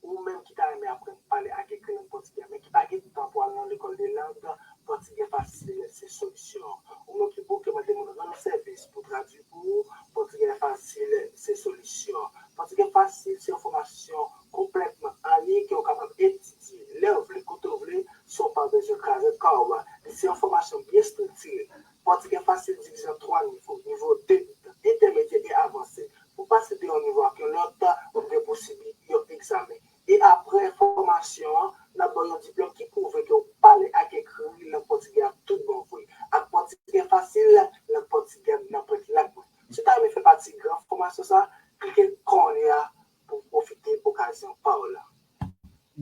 Ou menm ki ta renmen aprann pale ak ekri lang pòtigè, men Kraze Kò W. Li se yon fòmasyon byen estriktire. Pòtigè Fasil divize an twa nivo. Nivo de, entèmedyè e avanse. Pou pase de yon nivo ak yon lòt, w ap gen pou sibi yon egzamen. E apre fòmasyon an, n ap ba w yon diplòm ki pwouve ke w pale ak ekri lang pòtigè a tout bon vre. Ak Pòtigè Fasil, lang pòtigè nan pwent lang mwen. Si w ta renmen fè pati gran fòmasyon sa, klike kounye a pou w pwofite okazyon pa w la.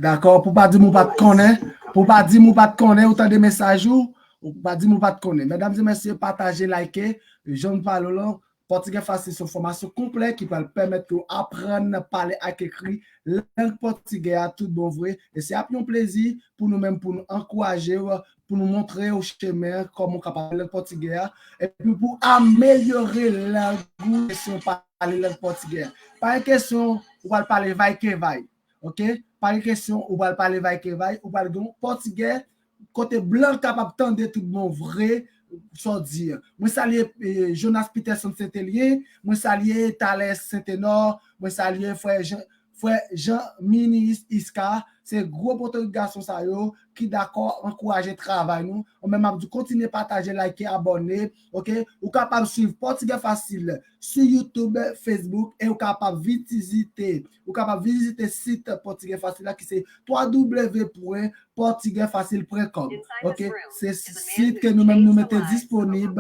Dakò, pou pa di m ou pa t konnen, pou pa di m ou pa t konnen, ou tande mesaj ou, ou pa di m ou pa t konnen. Medam e mesye, pataje, like, jwenn pale w lan. Pòtigè Fasil se yon fòmasyon konplè ki pral pèmèt ke w aprann pale ak ekri lang pòtigè a tout bon vre. E se ap yon plezi pou nou menm, pou nou ankouraje w, pou nou montre w chemen kòman w kapab pale lang pòtigè a, epi pou amelyore lang ou kesyon pale lang pòtigè a. Pa gen kesyon ou pral pale vay ke vay. Ok? Pa gen kesyon ou pral pale vay ke vay, ou pral gen yon pòtigè kote blan kapab tande tout bon vre sa w di an. Mwen salye eh, Jonas Peterson Sentelyen, mwen salye Thales Sentenò, mwen salye frè Jean, frè Jean Minis Iska, se gwo pòtigè gason sa yo ki dakò ankouraje travay nou. Ou menm ap di kontinye pataje, like, abòne, ok? Ou kapab swiv Pòtigè Fasil sou YouTube, Facebook, e ou kapab vizite, ou kapab vizite sit Pòtigè Fasil la ki se w w w pwen pòtigè fasil pwen kòm. Ok? Se sit ke nou menm nou mete disponib,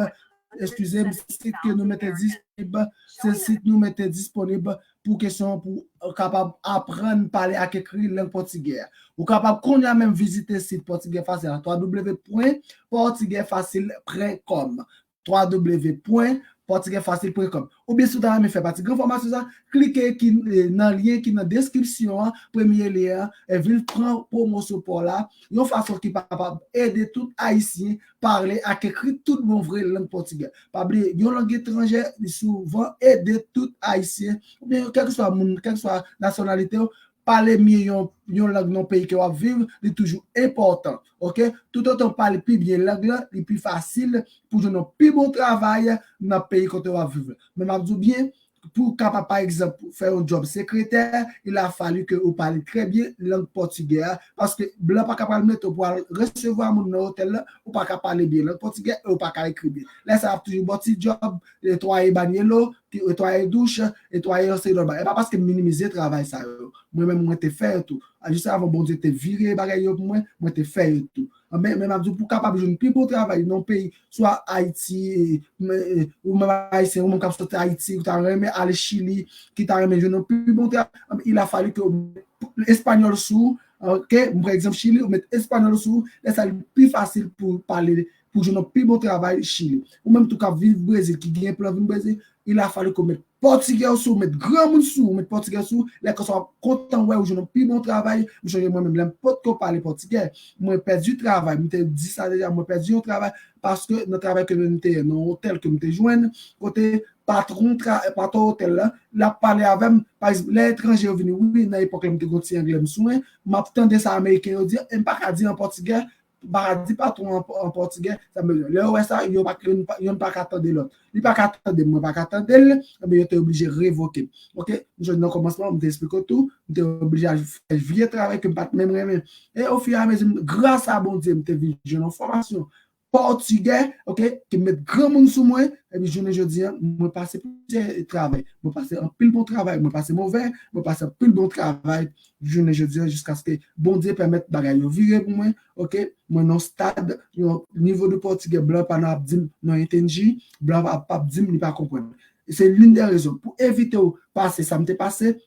eskize m, sit ke nou mete disponib, se sit nou mete disponib pou kesyon pou kapab aprann pale ak ekri lang pòtigè a. Ou kapab kounye a menm vizite sit Pòtigè Fasil la, w w w pwen pòtigè fasil pwen kòm. w w w pwen pòtigè fasil pwen kòm. Oubyen si w ta renmen fè pati gran fòmasyon sa, klike ki, eh, nan lyen ki nan deskripsyon an, premye lyen an, e vin pran pwomosyon pa w la, yon fason ki kapab ede tout Ayisyen pale ak ekri tout bon vre lang pòtigè. Pa bliye, yon lang etranjè, li souvan ede tout Ayisyen, oubyen kèlkeswa moun, kèlkeswa nasyonalite w, pale byen yon, yon lang nan peyi ke w ap viv, li toujou enpòtan. Ok? Toutotan w pale pi byen lang lan, li pi fasil pou jwenn yon pi bon travay nan peyi kote w ap viv la. Men m ap di w byen, pou w kapab, pa egzanp, fè yon djòb sekretè, il a fallu que ou pale trè byen lang pòtigè a, paske blan pa ka pral mete w pou al resevwa moun nan otèl la, ou pa ka pale byen lang pòtigè e ou pa ka ekri byen. Lè sa a, ap toujou ba w ti djòb, netwaye banyelo, netwaye douch, netwaye yon seri lòt bagay. E pa paske m minimize travay sa yo. Mwen menm, mwen te fè yo tou. Jis avan Bondye te vire bagay yo pou mwen, mwen te fè yo tou. Men, men m ap di w, pou w kapab jwenn pi bon travay nan yon peyi, swa Ayiti, ou menm Ayisyen, ou menm k ap soti Ayiti, ou ta renmen ale Chili, ki ta renmen jwenn yon pi bon travay, il a fallu que espanyòl sou ou, ok, m pran egzanp Chili, ou met espanyòl sou ou, lè sa a li pi fasil pou pale, pou jwenn yon pi bon travay Chili. Ou menm tou k ap viv Brezil, ki gen plan vin Brezil, il a fallu que w met pòtigè w sou ou, met granmoun sou ou, met pòtigè w sou ou, lè konsa w ap kontan wè ou jwenn yon pi bon travay. M sonje mwen menm, lè m potko pale pòtigè, mwen pèdi travay, m te di sa deja, mwen pèdi yon travay, paske nan travay ke m te ye, nan otèl ke m te jwenn, kote patwon, patwon otèl la, l ap pale avè m, pa egzanp, lè etranje yo vini, wi, nan epòk la m te gon ti anglè m sou mwen, m ap tande sa ameriken yo di, e m pa ka di an pòtigè, m pa ka di patwon an, an pòtigè, sa m bezwen. Lè yo wè sa, yo pa, youn pa, youn pa ka tande lòt. Li pa ka tande m, mwen pa ka tande l, enben yo te oblije revoke m. Ok? M jwenn nan kòmansman, m te eksplike w tou, m te oblije al fè vye travay ke m pa t menm renmen. E ofiramezi, gras a Bondye, m te vin jwenn yon fòmasyon pòtigè, ok, ki met granmoun sou mwen, epi jounen jodi a, mwen pase plizyè travay, mwen pase anpil bon travay, mwen pase movè, mwen pase anpil bon travay, jounen jodi a, jiskaske Bondye pèmèt bagay yo vire pou mwen, ok, mwen nan stad, yon nivo de pòtigè, blan pa nan ap di m non entendi, blan pa, pa ap di m li pa konprann. Se l'une des raisons pou evite w pase sa m te pase,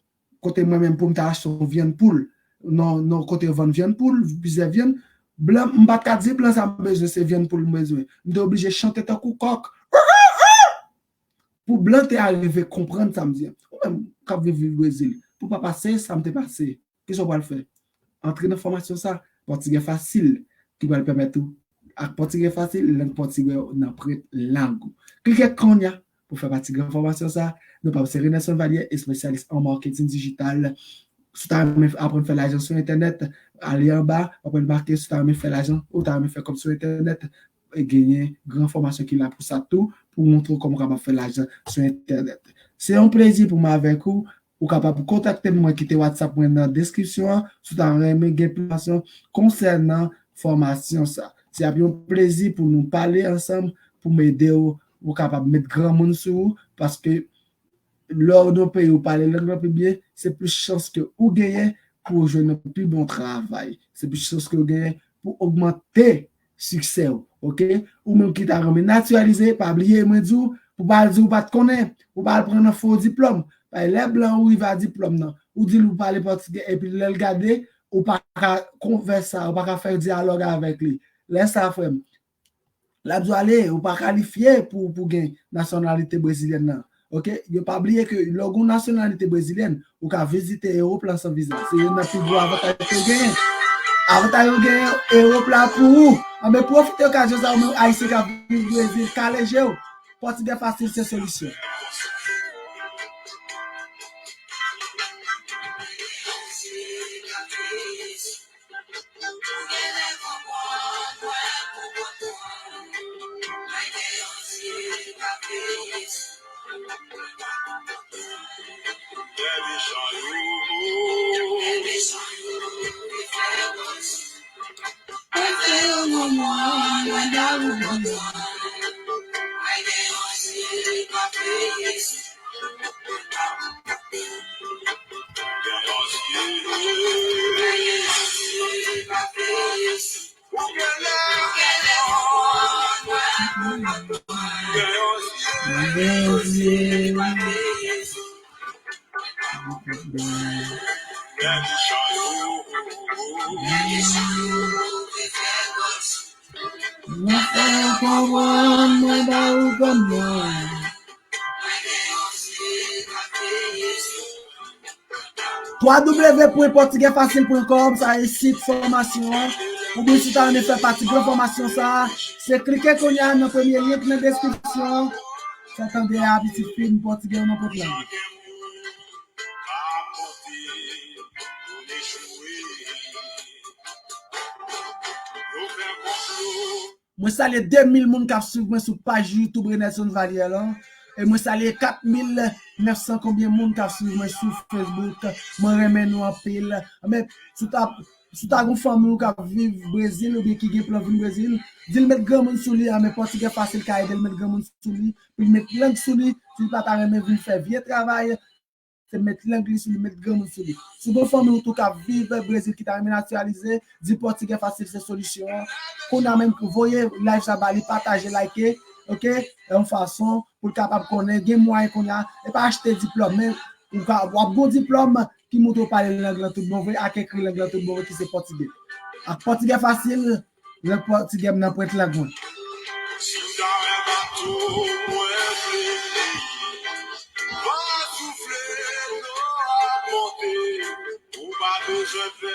kote mwen menm pou m ta achte yon vyann poul, nan, nan kote yo vann vyann poul, plizyè vyann, blan, m pa t ka di blan sa m bezwen, se vyann poul m bezwen. M te oblije chante tankou kòk. Pou blan te arive konprann sa m di an. Ou menm k ap viv, viv Brezil, pou pa pase sa m te pase, kisa w pral fè? Antre nan fòmasyon sa, pòtigè fasil, ki pral pèmèt ou ak pòtigè fasil, lang pòtigè w nan pwent lang ou. Klike kounye a pou fè pati gran fòmasyon sa. Non pa m se Renelson Valier, espesyalis an maketing dijital. Si w ta renmen aprann fè lajan sou entènèt, ale anba, w ap wè l make, si w ta renmen fè lajan, ou ta renmen fè kòb sou entènèt, genyen gran fòmasyon ki la pou sa tou, pou montre w kòman w kapab fè lajan sou entènèt. Se yon plezi pou mwen avèk ou. Ou kapab kontakte m, mwen kite WhatsApp mwen nan deskripsyon an, si w ta renmen gen plis enfòmasyon konsènan fòmasyon sa. Se ap yon plezi pou nou pale ansanm, pou m ede w, ou kapab met granmoun sou ou, paske lè w nan peyi ou pale lang lan pi byen, se plis chans ke ou genyen pou w jwenn yon pi bon travay. Se plis chans ke ou genyen pou ogmante siksè w, oke? Ou menm ki ta renmen natiralize, pa bliye, mwen di w, pou pa al di ou pa t konnen, pou pa al pran nan fo diplòm. Paske lè blan ou rive a diplòm nan, ou di l ou pale pòtigè, epi lè l gade, ou pa ka konvèsa, ou pa ka fè dyalòg avèk li. Lè sa, frè m, l ap di w ale, ou pa kalifye pou, pou gen nasyonalite brezilyèn nan. Oke? Yo pa bliye ke lè w gen nasyonalite brezilyèn, ou ka vizite Ewòp lan san viza. Se youn nan pi gwo avantaj ke w genyen. Avantaj ou genyen Ewòp la pou ou. Anben, pwofite okazyon sa, ou menm Ayisyen k ap viv Brezil, kale je w. Pòtigè Fasil se solisyon. Mwen fè w konprann, mwen ba ou kòb mwen. twa w w w pwen pòtigè fasil pwen kòm, sa e sit fòmasyon an. Oubyen si w ta renmen fè pati gran fòmasyon sa a, se klike kounye a nan premye lyen ki nan deskripsyon an. Fè tande a pitit fi m pòtigè nan pòt la. Mwen salye de mil moun k ap swiv mwen sou paj YouTube Renelson Valière lan. E mwen salye kat mil nèf san konbyen moun k ap swiv mwen sou Facebook. Mwen renmen nou anpil. Men, si w ta, si w ta gon fanmi w k ap viv Brezil oubyen ki gen plan vin Brezil, di l met granmoun sou li, men pòtigè fasil ka ede l met granmoun sou li, pou l met lang sou li, si l pa ta renmen vin fè vye travay, se met lang li sou li, met granmoun sou li. Si w gon fanmi w tou k ap viv Brezil ki ta renmen natiralize, di pòtigè fasil se solisyon an. Kounye a menm, voye live sa ba li, pataje, like, oke? Yon fason pou l kapab konnen, gen mwayen kounye a, e pa achte diplòm, men ou ka, w ap gon diplòm ki montre w pale lang lan tout bon vre, ak ekri lang lan tout bon vre ki se pòtigè. Ak pòtigè fasil, Lang pòtigè m nan pwent lang mwen. Si w ta wè bato mwen vle li, va soufle, no ap monte. Ou pa bezwen pè,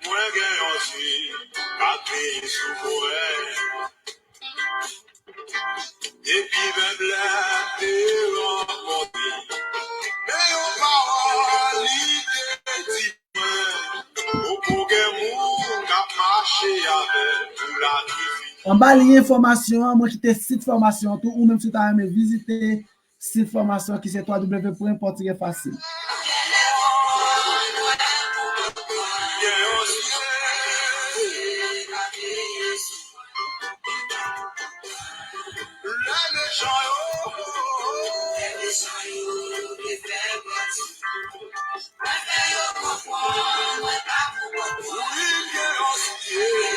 mwen gen yon zye k ap veye sou mwen. Depi menm lè n te rankontre, men yon pawòl li te di mwen, poko gen moun k ap mache avè m pou l atrifini. Anba lyen fòmasyon an, mwen kite sit fòmasyon an tou, ou menm si w ta renmen vizite sit fòmasyon ki se twa w w w pwen pòtigè fasil. Lè mechan yo, lè mechan yo te fè pati, mwen fè yo konprann mwen pa pou kont mwen. Wi, m gen yon sye.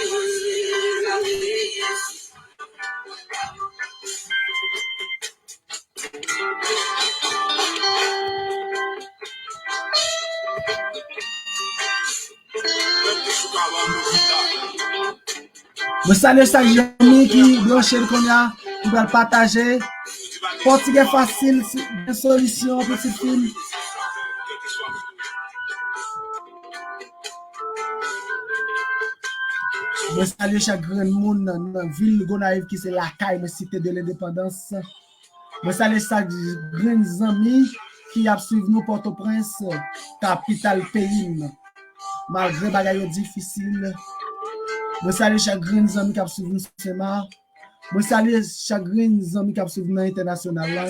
Mwen salye chak zanmi ki branche l kounye a, ki pral pataje. Pòtigè fasil, si gen solisyon, pitit fi m. Mwen salye chak grenn moun nan, nan vil Gonayiv ki se lakay mwen, Cité de l'Indépendance. Mwen salye chak grenn zanmi ki ap swiv nou Pòtoprens, kapital peyi m. Malgre bagay yo difisil, mwen salye chak grenn zanmi k ap swiv nou Senmak. Mwen salye chak grenn zanmi k ap swiv nou nan entènasyonal la.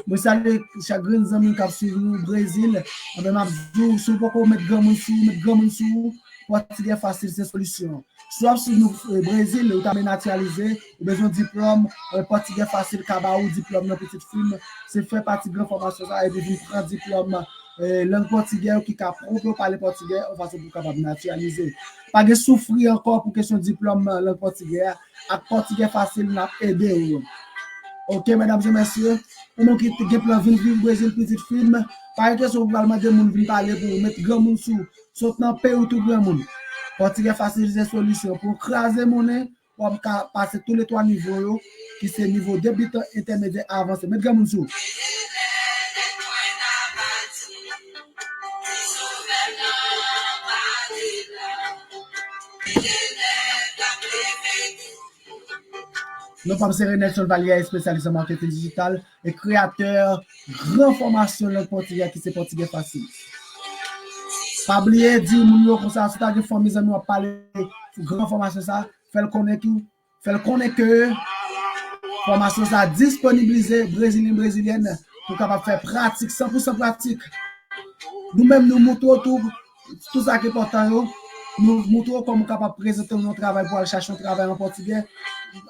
Mwen salye chak grenn zanmi k ap swiv nou Brezil. Anben, m ap di w, si w poko met granmoun sou ou, met granmoun sou ou. Pòtigè Fasil se solisyon. Si w ap swiv nou, eh, Brezil, ou ta vle natiralize, ou bezwen diplòm, eh, Pòtigè Fasil ka ba ou diplòm nan, pitit fi m. Se fè pati gran fòmasyon sa, epi vin pran diplòm, eh, lang pòtigè yo ki ka pwouve w pale pòtigè, yon fason pou w kapab natiralize. Pa gen soufri ankò pou kesyon diplòm, eh, lang pòtigè a. Ak Pòtigè Fasil, n ap ede w. Oke, medam e mesye, ou menm ki gen plan vin viv Brezil, pitit fi m, pa gen kesyon pou pral mande moun vin pale pou ou, met granmoun sou, sot nan peyi w tou granmoun. Pòtigè Fasil se solisyon pou w kraze monnen, w ap ka pase tou le twa nivo yo, ki se nivo debitan, entèmedyè, avanse. Met granmoun sou. Non pa m se Renelson Valière, espesyalis an maketing dijital e kreyatè gran fòmasyon lang pòtigè ki se Pòtigè Fasil. Pa bliye di moun yo konsa, si w ta gen fanmi, zanmi w ap pale sou gran fòmasyon sa, fè l konnen ki, fè l konnen ke fòmasyon sa disponibilize Brezilyen, Brezilyèn, pou kapab fè pratik, san pou san pratik. Nou menm, nou montre w tou, tou sa ki enpòtan yo. Nou montre w kòman w kapab prezante yon travay pou al chache yon travay an pòtigè.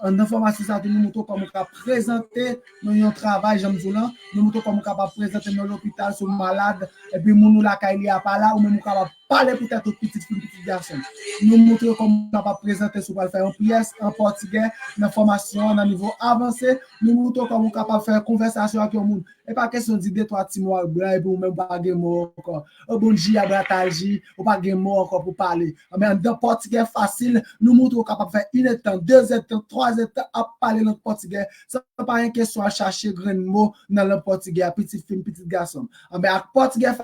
Anndan fòmasyon sa tou, nou montre w kòman w ka prezante nan yon travay, jan m di w lan. Nou montre w kòman w kapab prezante nan lopital si w malad, epi moun ou lakay li a pa la, ou menm ou kapab pale pou tèt ou, pitit fi m, pitit gason m. Nou montre w kòman w kapab prezante si w pral fè yon pyès an pòtigè nan fòmasyon an, nan nivo avanse. Nou montre w kòman w kapab fè konvèsasyon ak yon moun. E pa kesyon di de twa ti mo ak blan epi ou menm ou pa gen mo ankò. Ou bon dia, boa tarde, ou pa gen mo ankò pou pale. Anben, anndan Pòtigè Fasil, nou montre w kapab fè inèdtan, dezèdtan, twazèdtan ap pale lang pòtigè, san pa gen kesyon al chache grenn mo nan lang pòtigè a, pitit fi m, pitit gason m. Anben, ak Pòtigè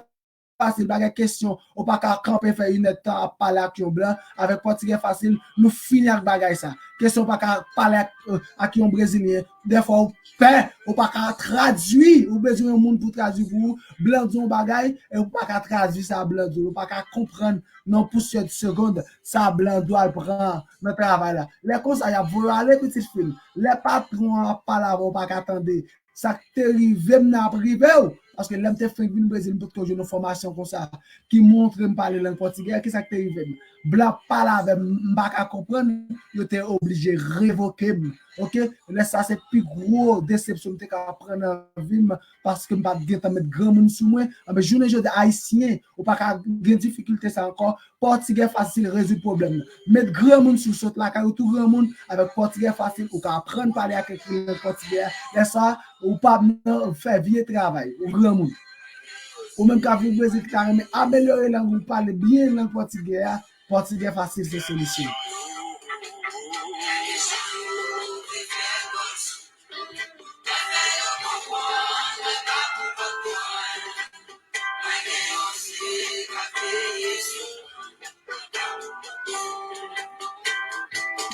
Fasil, pa gen kesyon, ou pa ka kanpe fè inèdtan ap pale ak yon blan. Avèk Pòtigè Fasil, nou fini ak bagay sa. Kesyon ou pa ka pale ak, euh, ak yon Brezilyen, dèfwa ou pè, ou pa ka tradui, ou bezwen yon moun pou tradui pou ou, blan di yon bagay, e ou pa ka tradui sa blan di w, ou pa ka konprann nan yon pousyè de segonn sa blan di w al pran nan travay la. Lè konsa, y ap voye w ale, pitit fi m. Lè patwon an ap pale avè w, ou pa ka tande. Sa k te rive m nan ap rive w. Paske lè m te fenk vin Brezil, m potko jwenn yon fòmasyon konsa ki montre m pale lang pòtigè. Kisa k te rive m? Blan ap pale avè m, m pa ka konprann, yo te oblije revoke m. Oke? Lè sa se pi gwo desepsyon m te ka pran nan vi m, paske m pa t gentan met granmoun sou mwen. Anben, jounen jodi a, Ayisyen, ou pa ka gen difikilte sa ankò. Pòtigè Fasil rezoud pwoblèm nan. Met granmoun sou, sot lakay ou tou granmoun, avèk Pòtigè Fasil, ou ka aprann pale ak ekri lang pòtigè a. Lè sa, ou p ap nan fè vye travay, ou granmoun. Ou menm k ap viv Brezil, ki ta renmen amelyore lang ou, pale byen lang pòtigè a, Pòtigè Fasil se solisyon.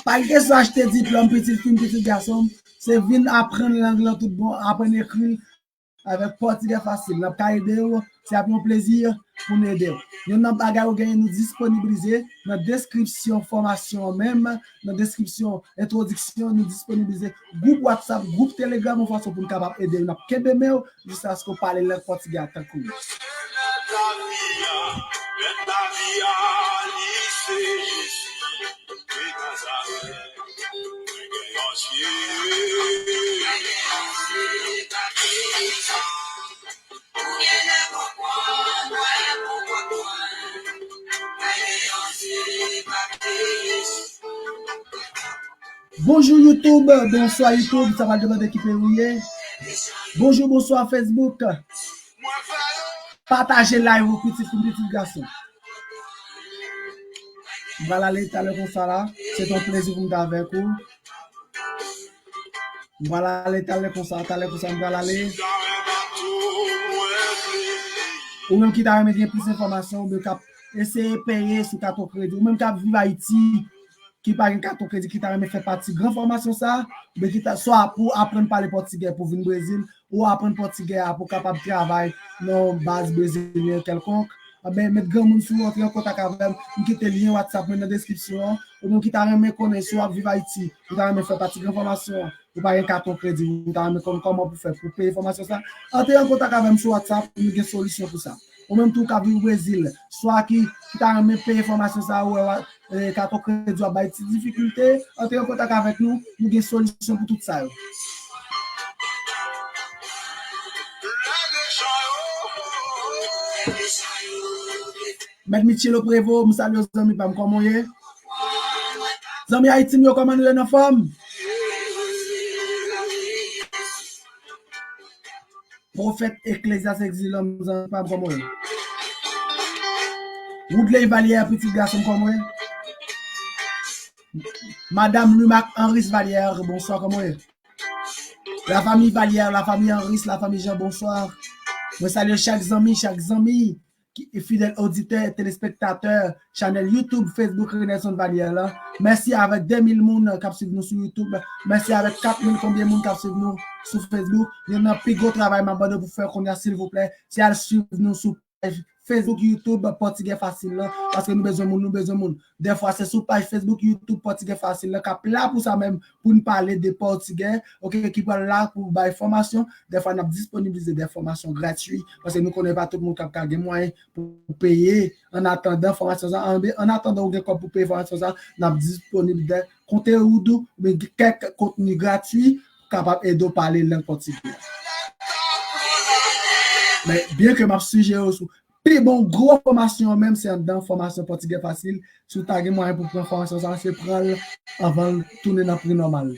Pa gen kesyon achte diplòm, pitit fi m, pitit gason m. Se vin aprann lang lan tout bon, aprann ekri l avèk Pòtigè Fasil. N ap ka ede w, se ap yon plezi pou n ede w. Youn nan bagay ou genyen, nou disponibilize nan deskripsyon fòmasyon an menm, nan deskripsyon entwodiksyon, nou disponibilize gwoup WhatsApp, gwoup Telegram, yon fason pou n kapab ede w. N ap kenbe men w jiskaske w pale lang pòtigè a tankou nou. Bonjou YouTube, bonswa YouTube, sa pral depann de ki peyi ou ye. Bonjou, bonswa Facebook. Pataje live ou, pitit fi m, pitit gason. M pral ale talè konsa la. Se te yon plezi pou m te avèk ou. M pral ale talè konsa, talè konsa m pral ale. Ou menm ki ta renmen gen plis enfòmasyon, oubyen k ap eseye peye sou katon kredi, ou menm k ap viv Ayiti, ki pa gen katon kredi, ki ta renmen fè pati gran fòmasyon sa, oubyen ki ta, swa pou aprann pale pòtigè pou vin Brezil, ou aprann pòtigè a pou kapab travay nan yon baz brezilyen kèlkonk, anben, met granmoun sou, antre an kontak avè m, m kite lyen WhatsApp mwen nan deskripsyon an, ou menm ki ta renmen konnen si w ap viv Ayiti, ou ta renmen fè pati gran fòmasyon an, ou pa gen katon kredi, ou ta renmen konn kòman pou fè pou peye fòmasyon sa, antre an kontak avè m sou WhatsApp, nou gen solisyon pou sa. ou menm tou k ap viv Brezil, swa ki, ki ta renmen peye fòmasyon sa a, ou wè, eh, katon kredi w ap bay ti difikilte, antre an kontak avèk nou, nou gen solisyon pou tout sa yo. Mèt Michelo Prevo, m salye w zanmi pa m, kòman w ye? Zanmi Ayiti m yo, kòman nou ye, nan fòm? Pwofèt Eklezyas Egzilòm, zanmi pa m, kòman w ye? Woodley Valière, pitit gason m, kòman w ye? Madanm Lumac Henris Valière, bonswa, kòman w ye? Lafanmi Valière, lafanmi Henris, lafanmi Jean, bonswa. Mwen salye chak zanmi, chak zanmi ki fidèl oditè, telespektatè chanèl YouTube, Facebook Renelson Valière la. Mèsi avèk de mil moun k ap swiv nou sou YouTube. Mèsi avèk kat mil konbyen moun k ap swiv nou sou Facebook. Youn nan pi gwo travay m ap mande pou fè kounye a, silvouplè, se al swiv nou sou paj Facebook, YouTube, Pòtigè Fasil la, paske nou bezwen moun, nou bezwen moun. Dèfwa, se sou paj Facebook, YouTube, Pòtigè Fasil la, k ap la pou sa menm, pou n pale de pòtigè, oke, ki pral la pou bay fòmasyon. Dèfwa, n ap disponibilize de fòmasyon gratui, paske nou konnen pa tout moun k ap ka gen mwayen pou peye. An atandan fòmasyon sa, an, an atandan ou gen kòb pou peye fòmasyon sa, n ap disponib de kontewoud oubyen kèk kontni gratui kapab ede w pale lang pòtigè. Men, byen ke m ap sijere w sou pi bon gwo fòmasyon an menm, se anndan fòmasyon Pòtigè Fasil. Si w ta gen mwayen pou pran fòmasyon sa, se pran l anvan l tounen nan pri nòmal.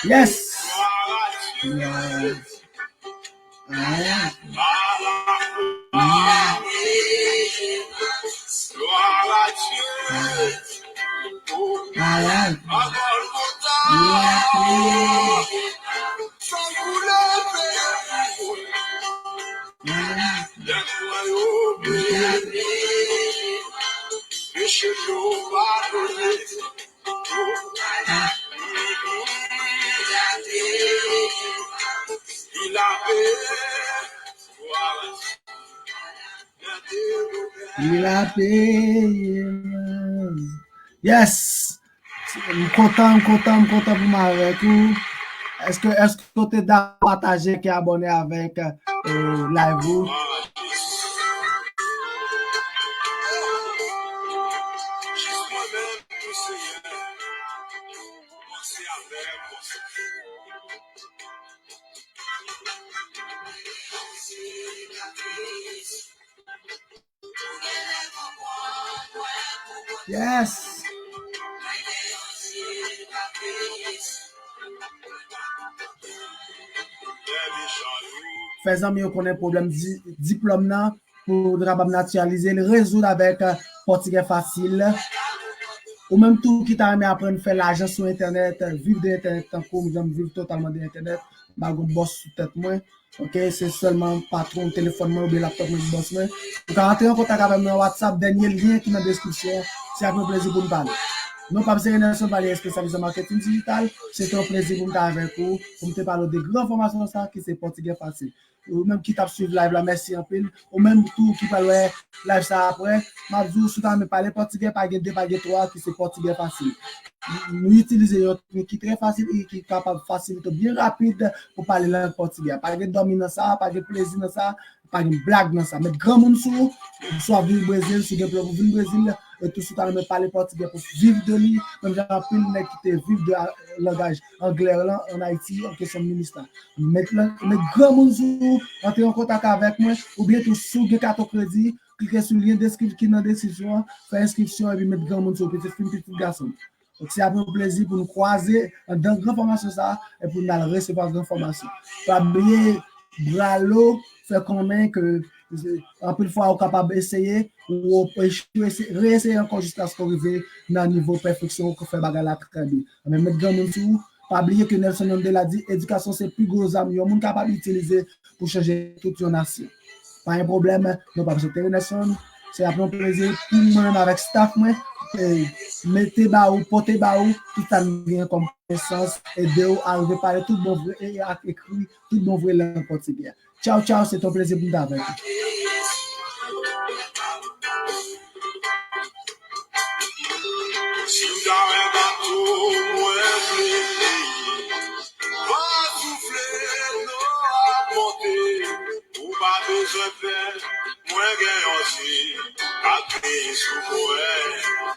Yes. Yes. Yes. Il a payé. Yes! M kontan, m kontan, m kontan pou m avèk ou. Èske, èske w te dakò pataje, ke abòne avèk, eh, live ou? Yes. Fè zanmi yo konnen pwoblèm di-, diplòm nan pou nou kapab natiralize l, rezoud avèk, eh, Pòtigè Fasil. Ou menm tou ki ta renmen aprann fè lajan sou entènèt, viv de entènèt tankou m, jan m viv totalman de entènèt, m pa gon bòs sou tèt mwen. Oke, se sèlman patwon telefòn mwen oubyen laptòp mwen ki bòs mwen. Ou ka rantre an kontak avè m nan WhatsApp, dènye lyen ki nan deskripsyon an. Se ak yon plezi pou n pale. Non pa m se Renelson Valière, espesyalis an maketin dijital. Se te yon plezi pou m te avèk ou, pou m te pale w de gran fòmasyon sa ki se Pòtigè Fasil. Ou menm ki t ap swiv live la, mèsi anpil. Ou menm tou ki pral wè live sa apre, m ap di w, si w ta renmen pale pòtigè, pa gen de, pa gen twa, ki se Pòtigè Fasil. Nou itilize yon teknik ki trè fasil e ki kapab fasilite w byen rapid pou pale lang pòtigè. Pa gen dòmi nan sa, pa gen plezi nan sa, pa gen blag nan sa. Met granmoun sou ou, si w ap viv Brezil, si w gen plan pou vin Brezil, e tou si w ta renmen pale pòtigè pou viv de li, menm jan anpil nèg ki te viv de a-, langaj anglè lan ann Ayiti, an kesyon minis la. Met lan, met granmoun sou ou, antre an kontak avèk mwen, oubyen tou si w gen katon kredi, klike sou lyen deskrip-, ki nan deskripsyon an, fè enskripsyon epi met granmoun sou ou, pitit fi m, pitit gason m. Donk, se ap yon plezi pou nou kwaze anndan gran fòmasyon sa a e pou n al resevwa gran fòmasyon. Pa bliye, Bralo fè konnen ke Anpil fwa, ou kapab eseye, ou echwe, se- reeseye ankò jiskaske w rive nan nivo pèfeksyon ou ka fè bagay la trè byen. Men met granmoun sou ou. Pa bliye ke Nelson Mandela di, edikasyon se pi gwo zam yon moun kapab itilize pou chanje tout yon nasyon. Pa gen pwoblèm, nou p ap sete Nelson. Se ap yon plezi pou mwen menm avèk staff mwen. E mete ba ou, pote ba ou, tout sa n gen kòm konesans, ede w arive pale tout bon vre e ak ekri tout bon vre lang pòtigè. Tchaw, tchaw, se te yon plezi pou m t avèk ou. Si w ta wè bato mwen vle li, van soufle, dlo ap monte, ou pa bezwen pè, mwen gen yon zye k ap veye sou mwen.